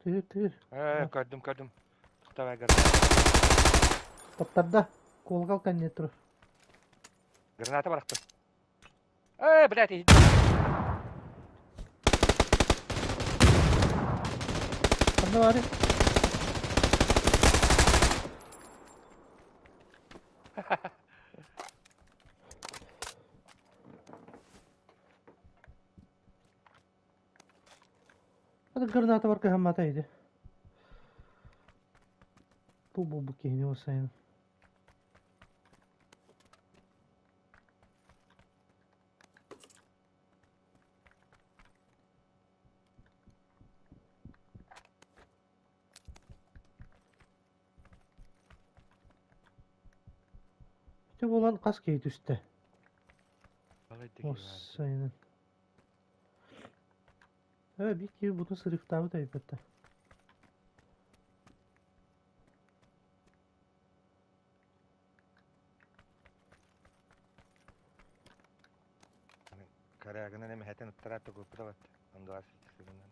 Speaker 1: Тыыр, тыыр.
Speaker 2: Ээ, көрдүм, көрдүм. Давай, граната.
Speaker 1: Таптарда. Колокол кэннэ турар.
Speaker 2: Граната барахтым. Ээ, блядь, иһит.
Speaker 1: Ханна баары? Аты граната бар кыһаммата иди. Ту буолбут киһини осайын. Ити буолан хас киһи түстэ? Осайынан. Ээ, биир киһи бутун сырыктаабыт эбиппэттэ.
Speaker 2: Корягынан эмэһэтин ыттараат да куоппута батта. Андаас сыгынан.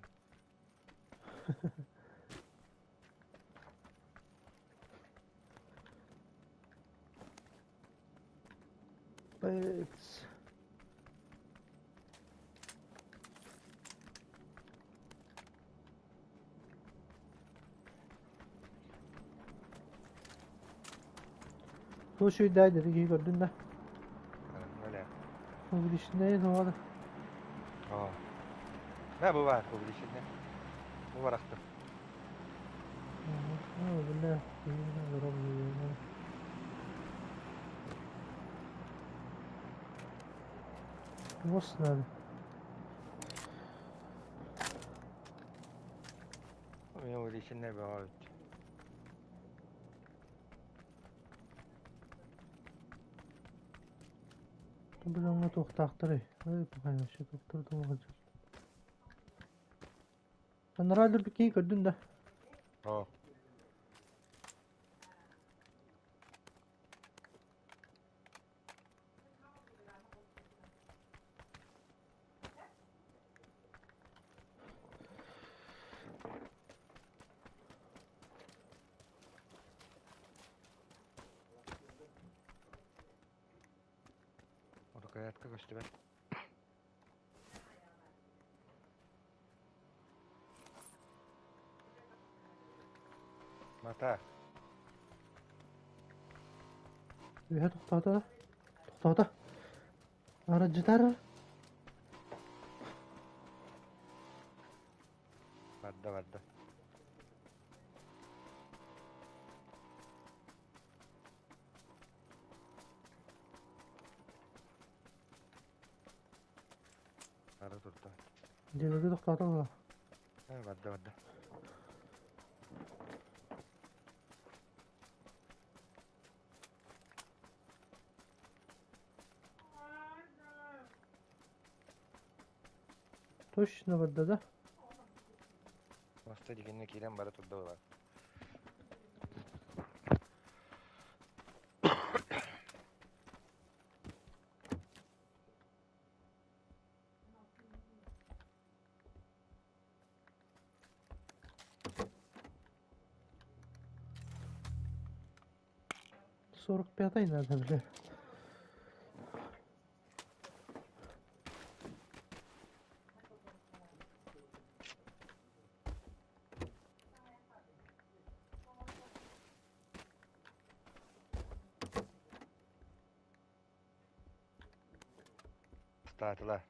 Speaker 1: Пэц. Слушай, дай, дорогие көрдүн да.
Speaker 2: Öyle.
Speaker 1: Увеличенный надо.
Speaker 2: Aa. Ne bu var увеличенный? Bu var aktı.
Speaker 1: Бля, Муос надо.
Speaker 2: Мен увеличенный бөҕө.
Speaker 1: Бу дьоҥҥо туохтаахтарый? Ой, пахай, вообще туохтар туох Анараа өлөрбүт көрдүн да?
Speaker 2: Оо. Рукоятка көстүбэт. Мата.
Speaker 1: Үһэ тохтоото да? Тохтоото. Арыдьытар.
Speaker 2: Барда барда. Бара турда.
Speaker 1: Дьиэлэргэ тохтоото буолла.
Speaker 2: Барда барда.
Speaker 1: Точно барда да?
Speaker 2: Маста дигэнне киирэн бара турда буолар.
Speaker 1: 45 надо, бля.
Speaker 2: Статыла.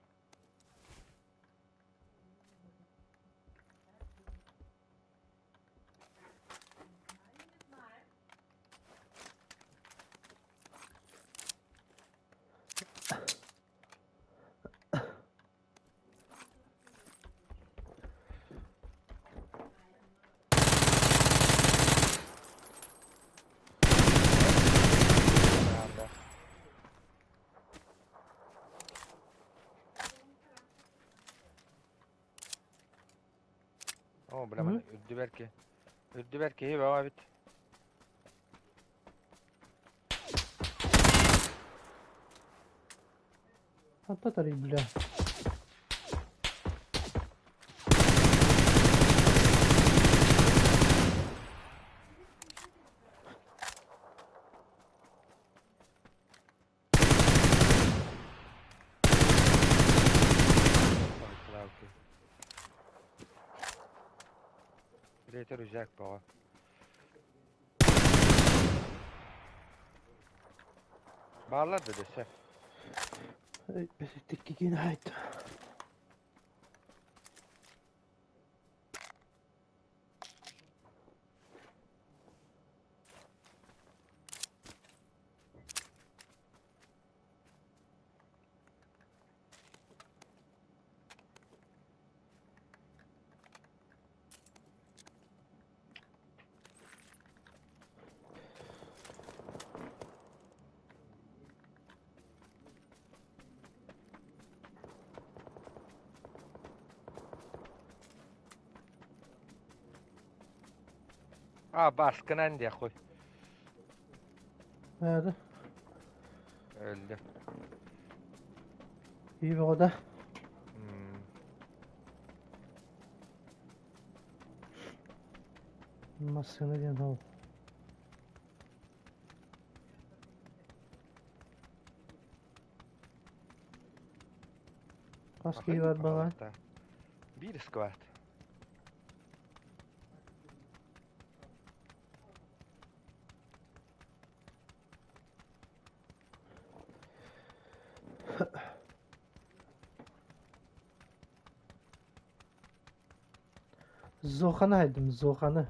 Speaker 2: Оо, бля, маны үрдүбэр ки. Үрдүбэр киһи бөҕө эбит.
Speaker 1: Хантан бля.
Speaker 2: Креатор рюкзак бөҕө. Бааллар да дөссө.
Speaker 1: Тиккигин айт.
Speaker 2: А, баскынан диэх хуй.
Speaker 1: Nerede?
Speaker 2: Өлдө.
Speaker 1: İyi bir oda. Массыына диэн ол. Хас киһи бар баҕа?
Speaker 2: Биир сквад.
Speaker 1: Зоханы айдым, Зоханы.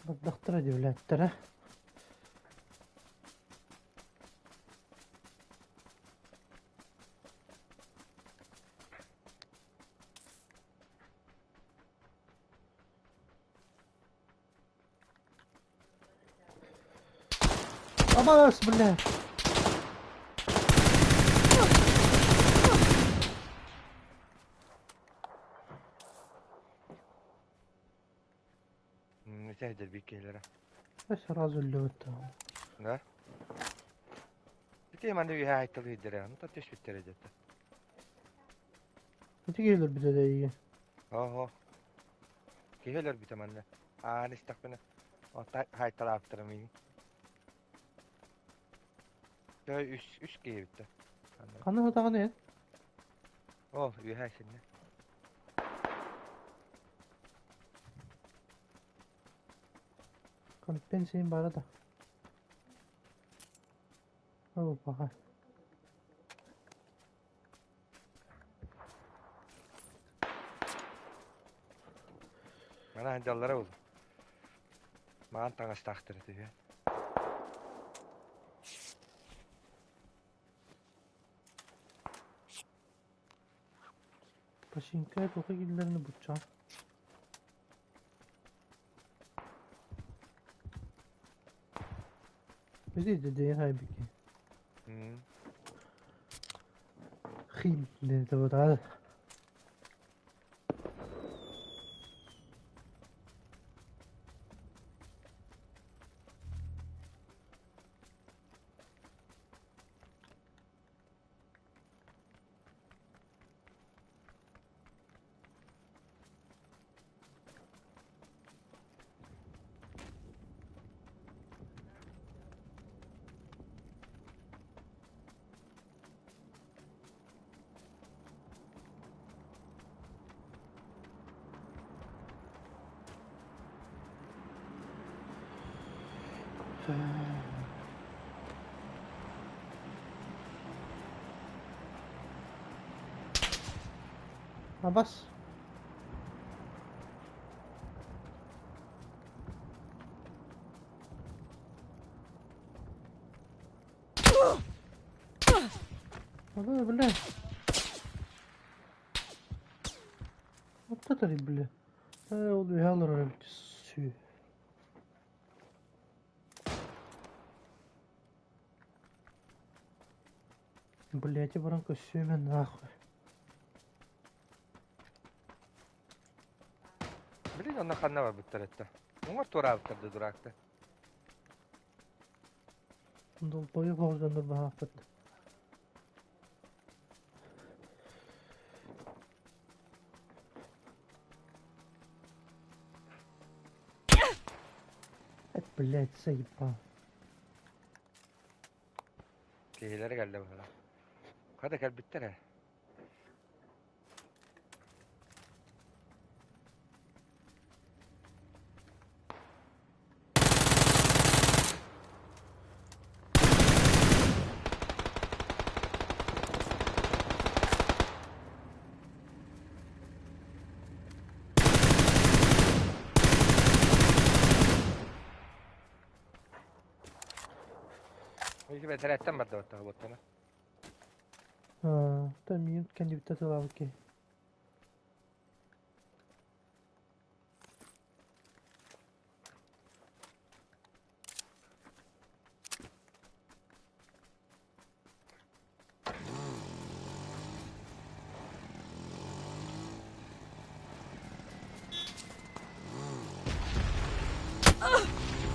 Speaker 1: Бардахтара дивлээттэрэ. Абаас, бля!
Speaker 2: Сээдэр биир киһилэрэ.
Speaker 1: Сразу өллүбүт.
Speaker 2: Да? Ити манна үөһэ айтылыйдара, онтон түспүттэрэ дьэ.
Speaker 1: Ити киһи өлбүтэ да ийэ.
Speaker 2: Оһо. Киһи өлөрбүтэ манна. Аан истэхпинэ, хайталаабыттара миигин. Дьэ үс киһи эбит да.
Speaker 1: Ханна сытаҕын эн?
Speaker 2: Ол үөһэ синнэ.
Speaker 1: Компенсиин баара да. Ол баҕа.
Speaker 2: Мана сылдьаллара ол. Маан таҥастаахтар этэ үһү.
Speaker 1: Пашинка тоҕо киллэринэ бучча. Видите, день хайбики. Хим диэн это Абас. Ой, бля. Вот это бля. Ол үһэ сүү. Блять, баран көссүөмэ нахуй.
Speaker 2: Блин, онно ханна барбыттар этэ. Уҥар туораабыттар да дуракта.
Speaker 1: Долбоёб оҕолонор баһааппыт. Блять, заебал.
Speaker 2: Киһилэрэ кэллэ быһыылаах. Хата кэлбиттэр ээ. Ити бэтэрээттэн барда баттаҕа буоттана.
Speaker 1: Та миин кэннибиттэ тылаабыт киһи.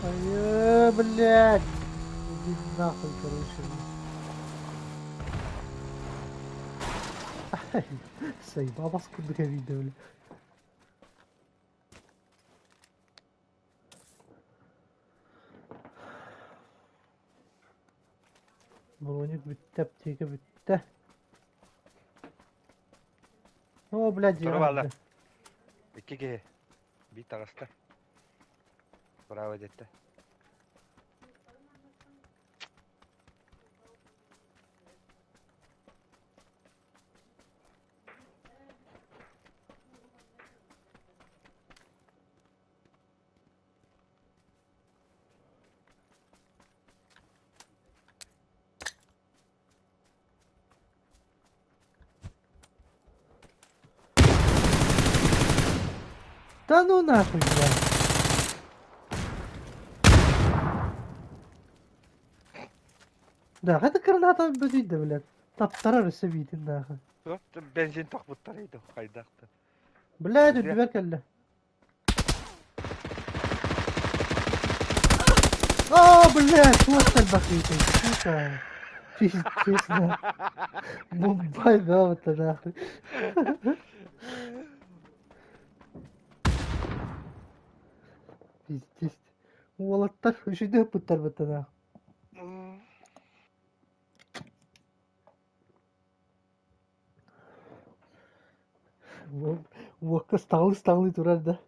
Speaker 1: Ай, блядь! Иди нахуй, короче. Заебал вас куда видно, бля. Броник бүттэ, аптека бүттэ. О, блядь,
Speaker 2: Тура бааллар. Икки киһи. Биир таҕыста. Браво диэтэ.
Speaker 1: Да ну нахуй, блядь. Да, это граната бөдүйдэ, блядь. Таптарар өссө биитин нахуй.
Speaker 2: Бензин тохпуттар ейді хайдақты.
Speaker 1: Блядь, үрдүбэр кэллэ. О, блядь, вот элбэх сука. Пиздец, нахуй. Мумбай гавата нахуй. Пиздец. Уолаттар үчүгэй ыппыттар нахуй. Уокка ыстаҥалыы-ыстаҥалыы турар да.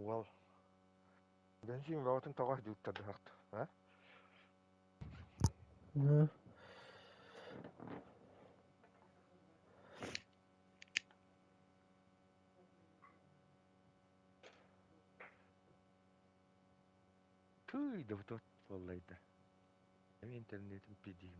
Speaker 2: Уол бензин бөҕөтүн тоҕо дьууттардыһахт а?
Speaker 1: Да.
Speaker 2: Тыый да бутут буоллайда. Эми интернетим пидиим.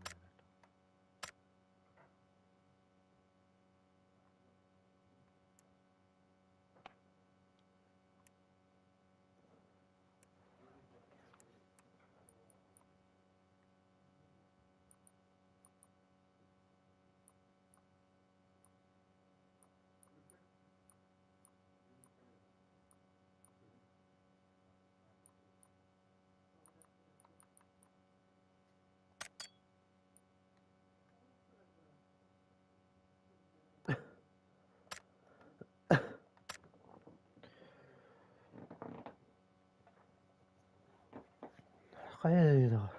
Speaker 1: Хайа да.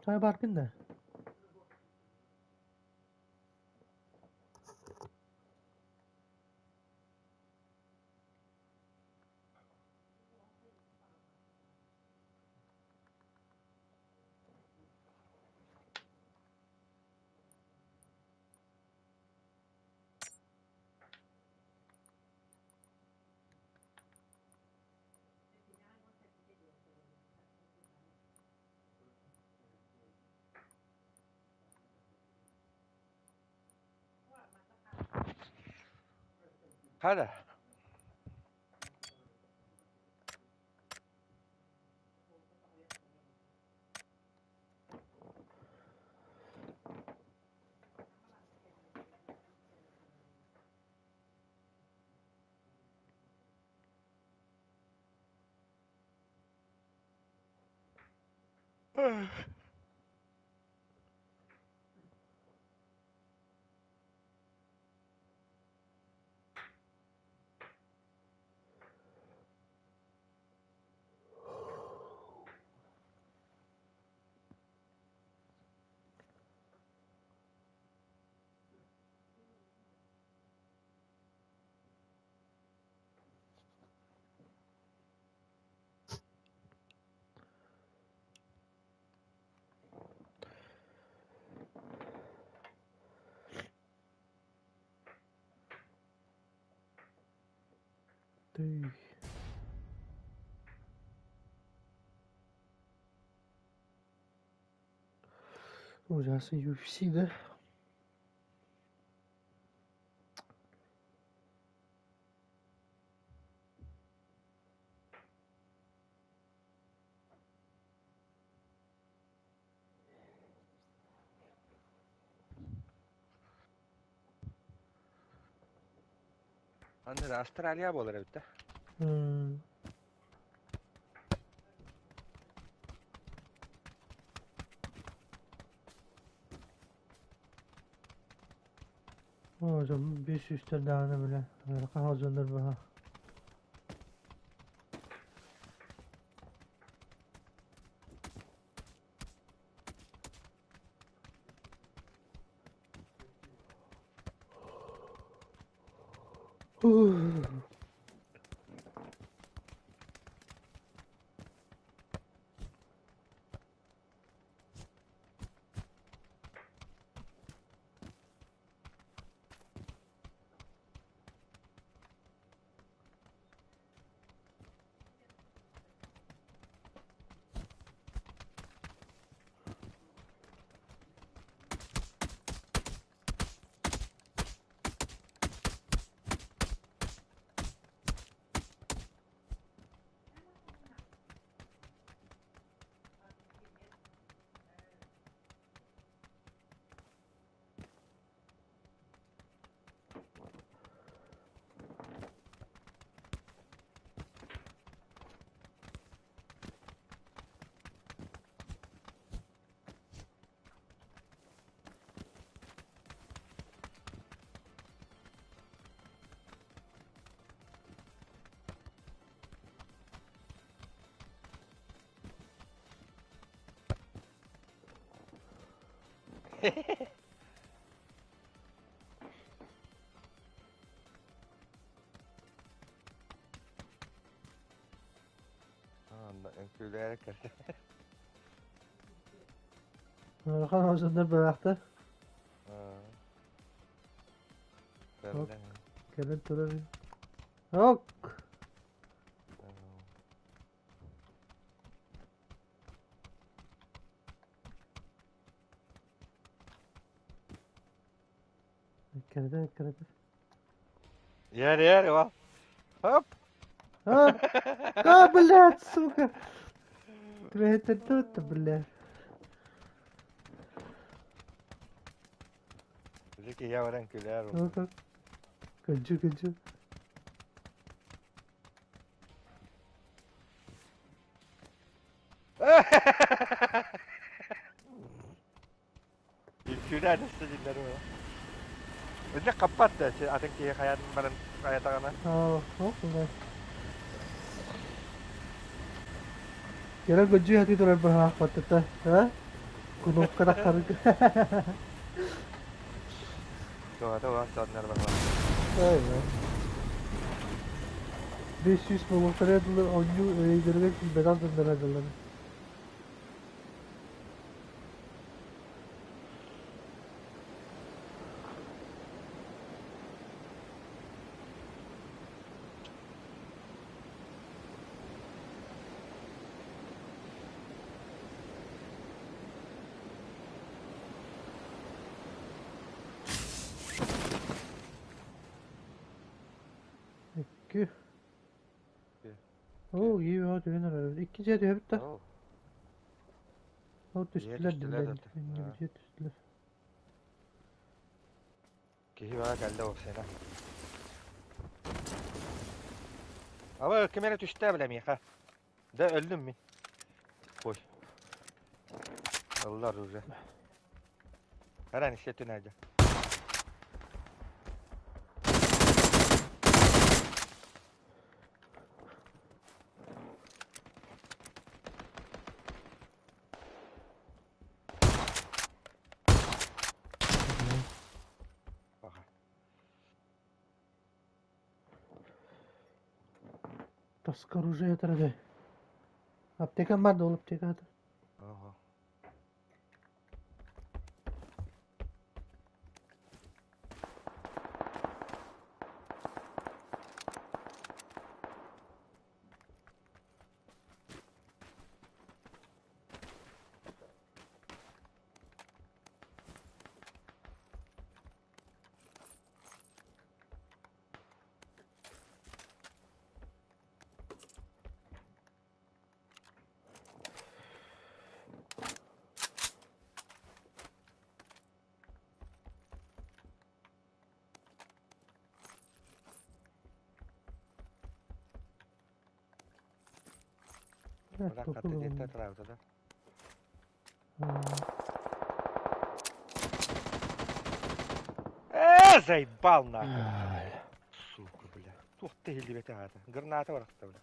Speaker 1: Чай барбын да?
Speaker 2: Хада.
Speaker 1: Тый. Ужасы UFC, да?
Speaker 2: Аны Австралия буолар эбит да.
Speaker 1: О, биир сүүстэрдээҕинэ бile хаһан дьоннор баһа.
Speaker 2: Үҥкүүлээри кэллэ.
Speaker 1: Улахан озоннор быраахта. Кэлэн турар. Ок! Кэрэтэ, кэрэтэ.
Speaker 2: Ер, ер, о. Хоп!
Speaker 1: А, а, блядь, сука! Это тут, блядь.
Speaker 2: Били киһи баран күлэр.
Speaker 1: Кыдьы, кыдьы.
Speaker 2: Үҥкүүлээн өссө дииллэр буолла. Ынча хаппат да атын киһи хайаан баран хайатаҕына.
Speaker 1: Кэлэн көдьүү хатыы турар быһаахпаттата, а? Кунуопка таххарык.
Speaker 2: Туһата уон соннор барбат.
Speaker 1: Ай, 500 буолуохтара дылы оонньуу өйдөрүгэр киирбэтэх дьонноро дылы. Икки. Оо, iyi түһэн эрэр. Икки дьиэ түһэбит да. Ол түстүлэр
Speaker 2: Түстүлэр.
Speaker 1: Диллэр. Түстүлэр.
Speaker 2: Киһи баҕа кэллэ уопсайына. Аба ким эрэ түстэ бile миэхэ. Да өллүм мин. Ой. Ыллар уже. Аран истетин айда.
Speaker 1: Тоска оружие турар. Аптекам бар да ол аптека.
Speaker 2: Ага.
Speaker 1: Evet,
Speaker 2: Э, заебал нахуй. Сука, бля. Туох ты иһиллибэтэ аата. Граната барахта, бля.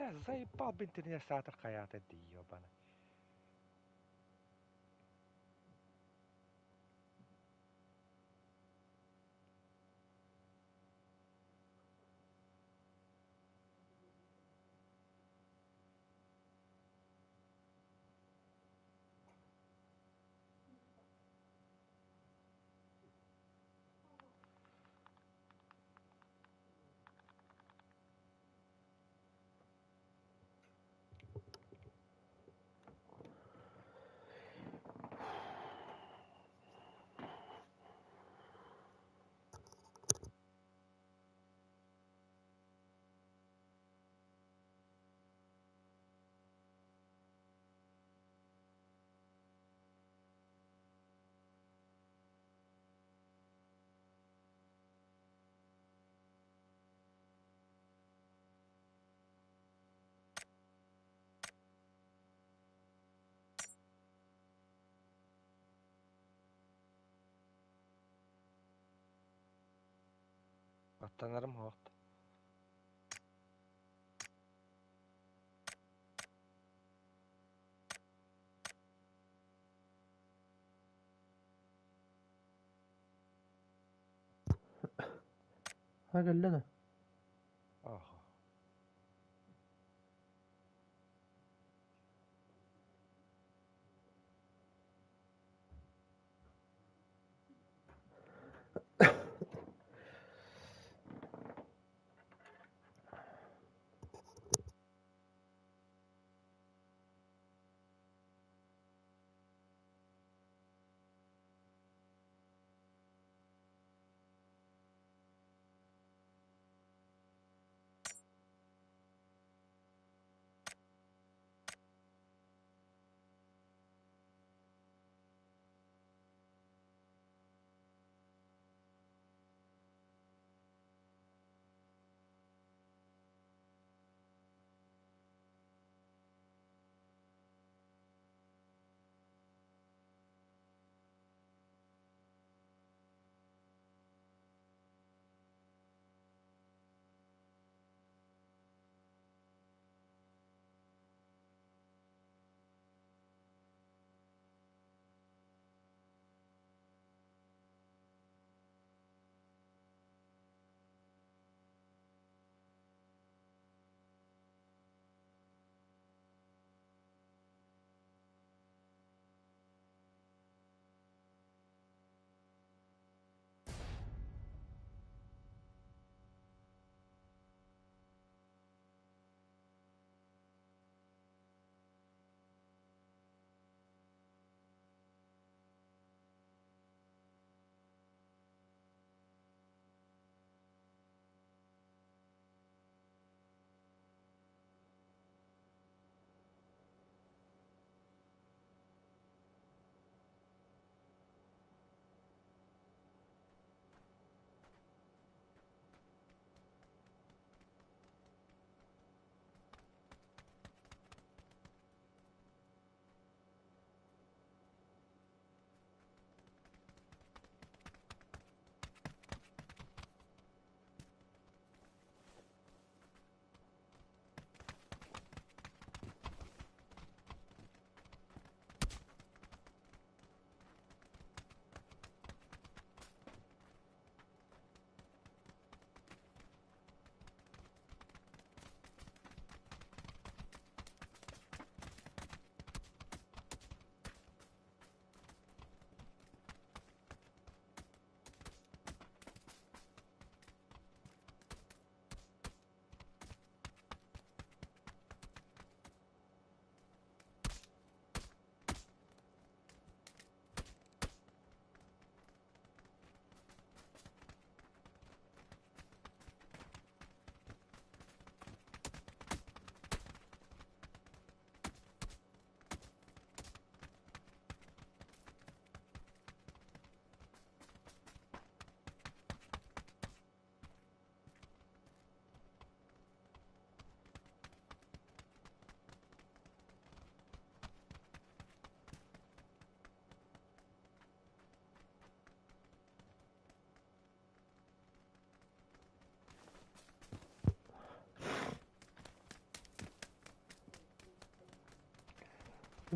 Speaker 2: Бля, заебал бы интернет саатар хайаата дии, ебаный. Аттанарым суох.
Speaker 1: Ха кэллэ да?
Speaker 2: Ага.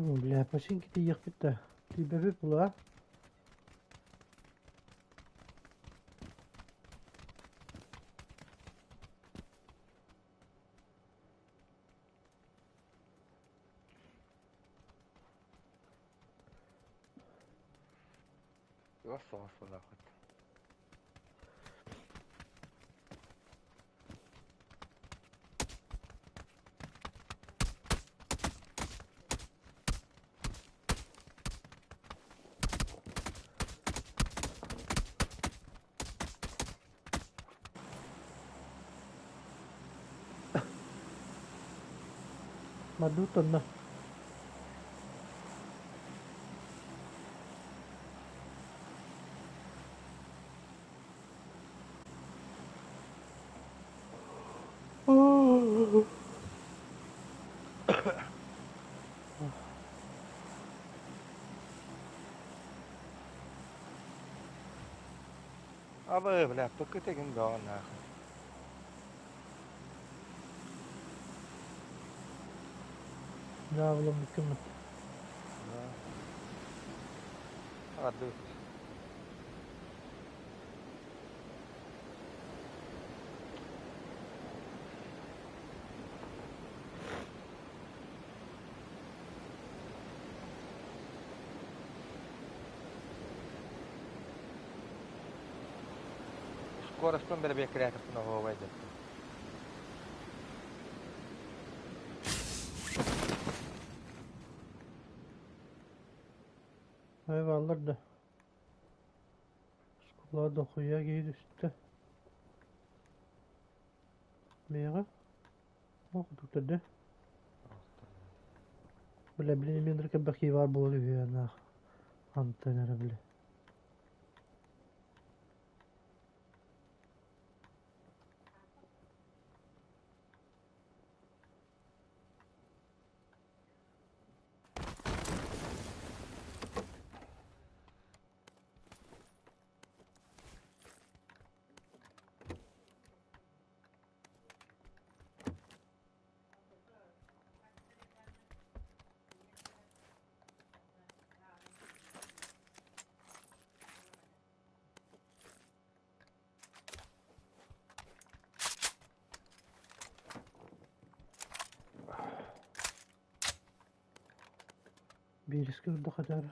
Speaker 1: Бля, починки тиийиэхпит да, тиийбэппит буолуо.
Speaker 2: Чугас соҕус буолааххыт.
Speaker 1: Мадут онно.
Speaker 2: Абы, бля, пыкы тегин бөҕө нахуй.
Speaker 1: Дьаабыламмыккын
Speaker 2: Арды. Скоростун бэрэбиэркэлээтэхпинэ оһуобай дьэттим.
Speaker 1: Ай бааллар да. Оскуола дохуйа киһи түстэ. Бэйэҕэ? Ол курдук төрдө. Бля, блин, мен элбэх киһи баар буолар үһү анаах. Хантан эрэ бля. Биэрискэ ырда хатар.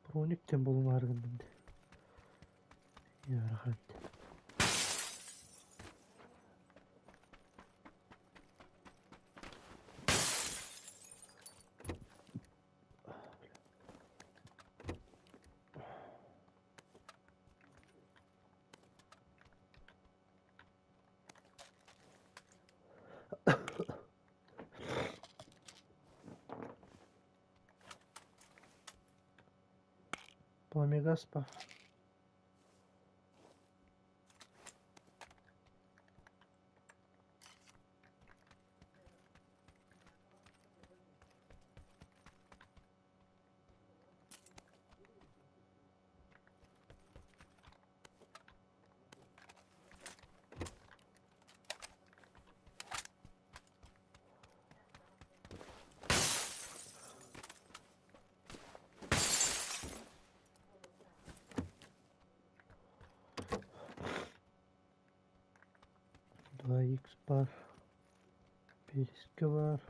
Speaker 1: Броник диэн буолумаары гынным дии. Ыарахан. Пламегаспа. баар, Биэрискэ баар.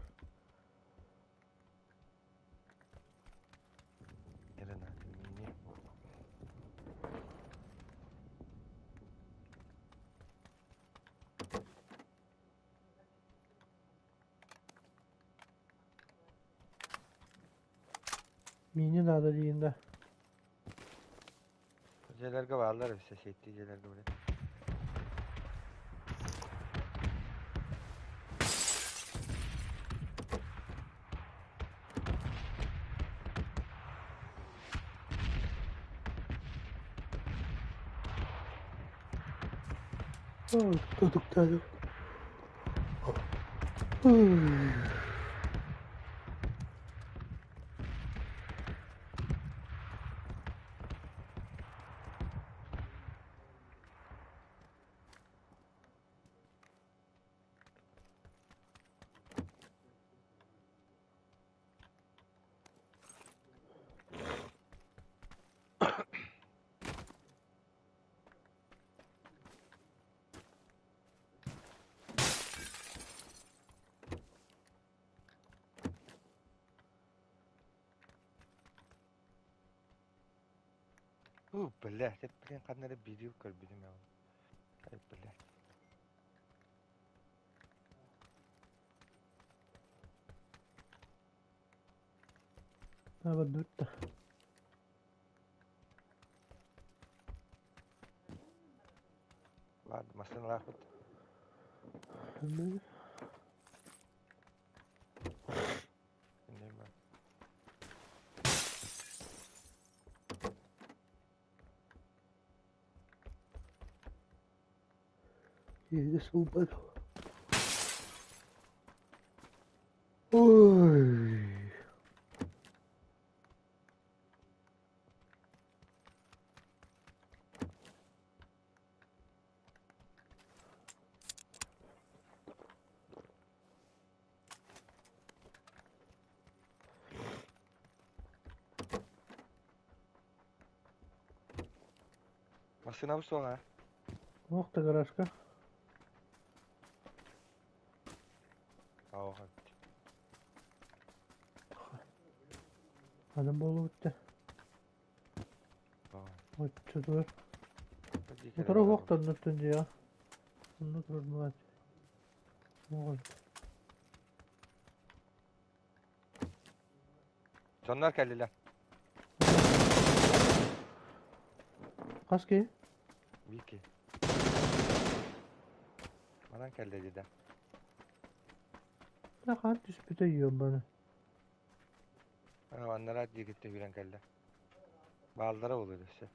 Speaker 2: Гранаты мини.
Speaker 1: Мини наада диин да.
Speaker 2: Дьиэлэргэ бааллар өссө сиэттии дьиэлэргэ блин.
Speaker 1: Ой, тутуктаах.
Speaker 2: Уу, блядь, это, блин, ханна эрэ видео көрбүтүм ээ. Ай, блядь.
Speaker 1: Барбыт да.
Speaker 2: Ладно, массыыналаахпыт.
Speaker 1: Иһигэ сылбат. Ой.
Speaker 2: Массыынабыт суоҕа.
Speaker 1: Туох да гаражка.
Speaker 2: Оҕо.
Speaker 1: Аны буолубут Оччотугар утары уһуктаннар дьиэҕэ. Онно турар буолааччы.
Speaker 2: Дьоннор кэллилэр.
Speaker 1: Хас киһи?
Speaker 2: Вики. Манан кэллэ дии да.
Speaker 1: Хаан түспүтэ ёбаны.
Speaker 2: Аннараа диэкиттэн үүрэн кэллэ. Бааллара буолуо өссө.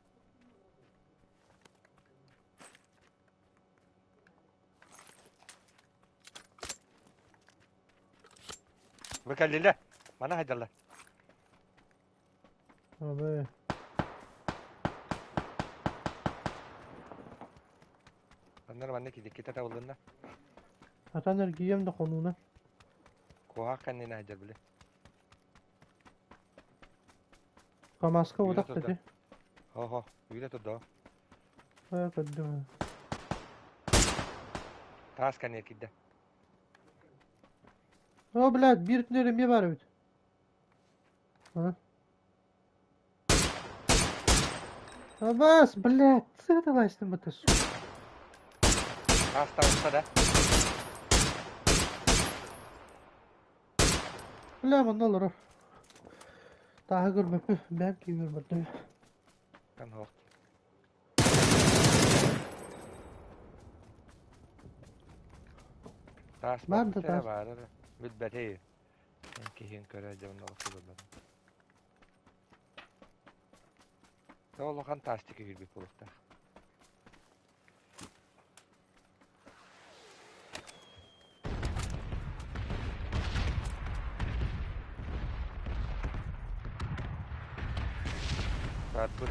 Speaker 2: Бу кэллилэр. Мана хайдаллар.
Speaker 1: Абы.
Speaker 2: Аннар манна кидиккитэ табылынна.
Speaker 1: Атан эргийэм да хонууна.
Speaker 2: Куһаах кэннинэ сылдьар били.
Speaker 1: Камаска
Speaker 2: Үүрэ
Speaker 1: утах
Speaker 2: турда.
Speaker 1: да
Speaker 2: Хо-хо, үүрэ турда.
Speaker 1: Хайа көрдүм.
Speaker 2: Таас кэннигэр киирдэ.
Speaker 1: О, блядь, биир түнэр эмиэ баар эбит. А? Абас, блядь, сыталайсың бата, сука.
Speaker 2: Таас таҕыста да.
Speaker 1: Бля, манна олорор. Тааһы көрбөппүн, бэйэм киирбэр бардым.
Speaker 2: Kan Таас
Speaker 1: Баар да
Speaker 2: барбыта эрэ
Speaker 1: таас.
Speaker 2: баара эрэ. Билбэтий. Эн киһиҥ көрө дьон олохсуйбат. Улахан таастык киирбит буолуохтаах. Барбыт.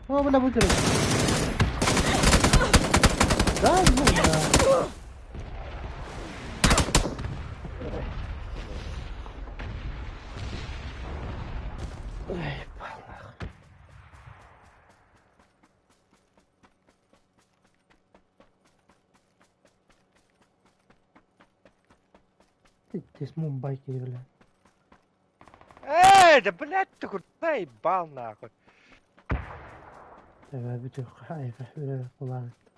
Speaker 1: О, бля, будь Да, ну да. Ой, Здесь Мумбай киһи
Speaker 2: Эй, да блядь, ты куда ебал нахуй.
Speaker 1: Бүтүөххэ айга үрэ булаабыт.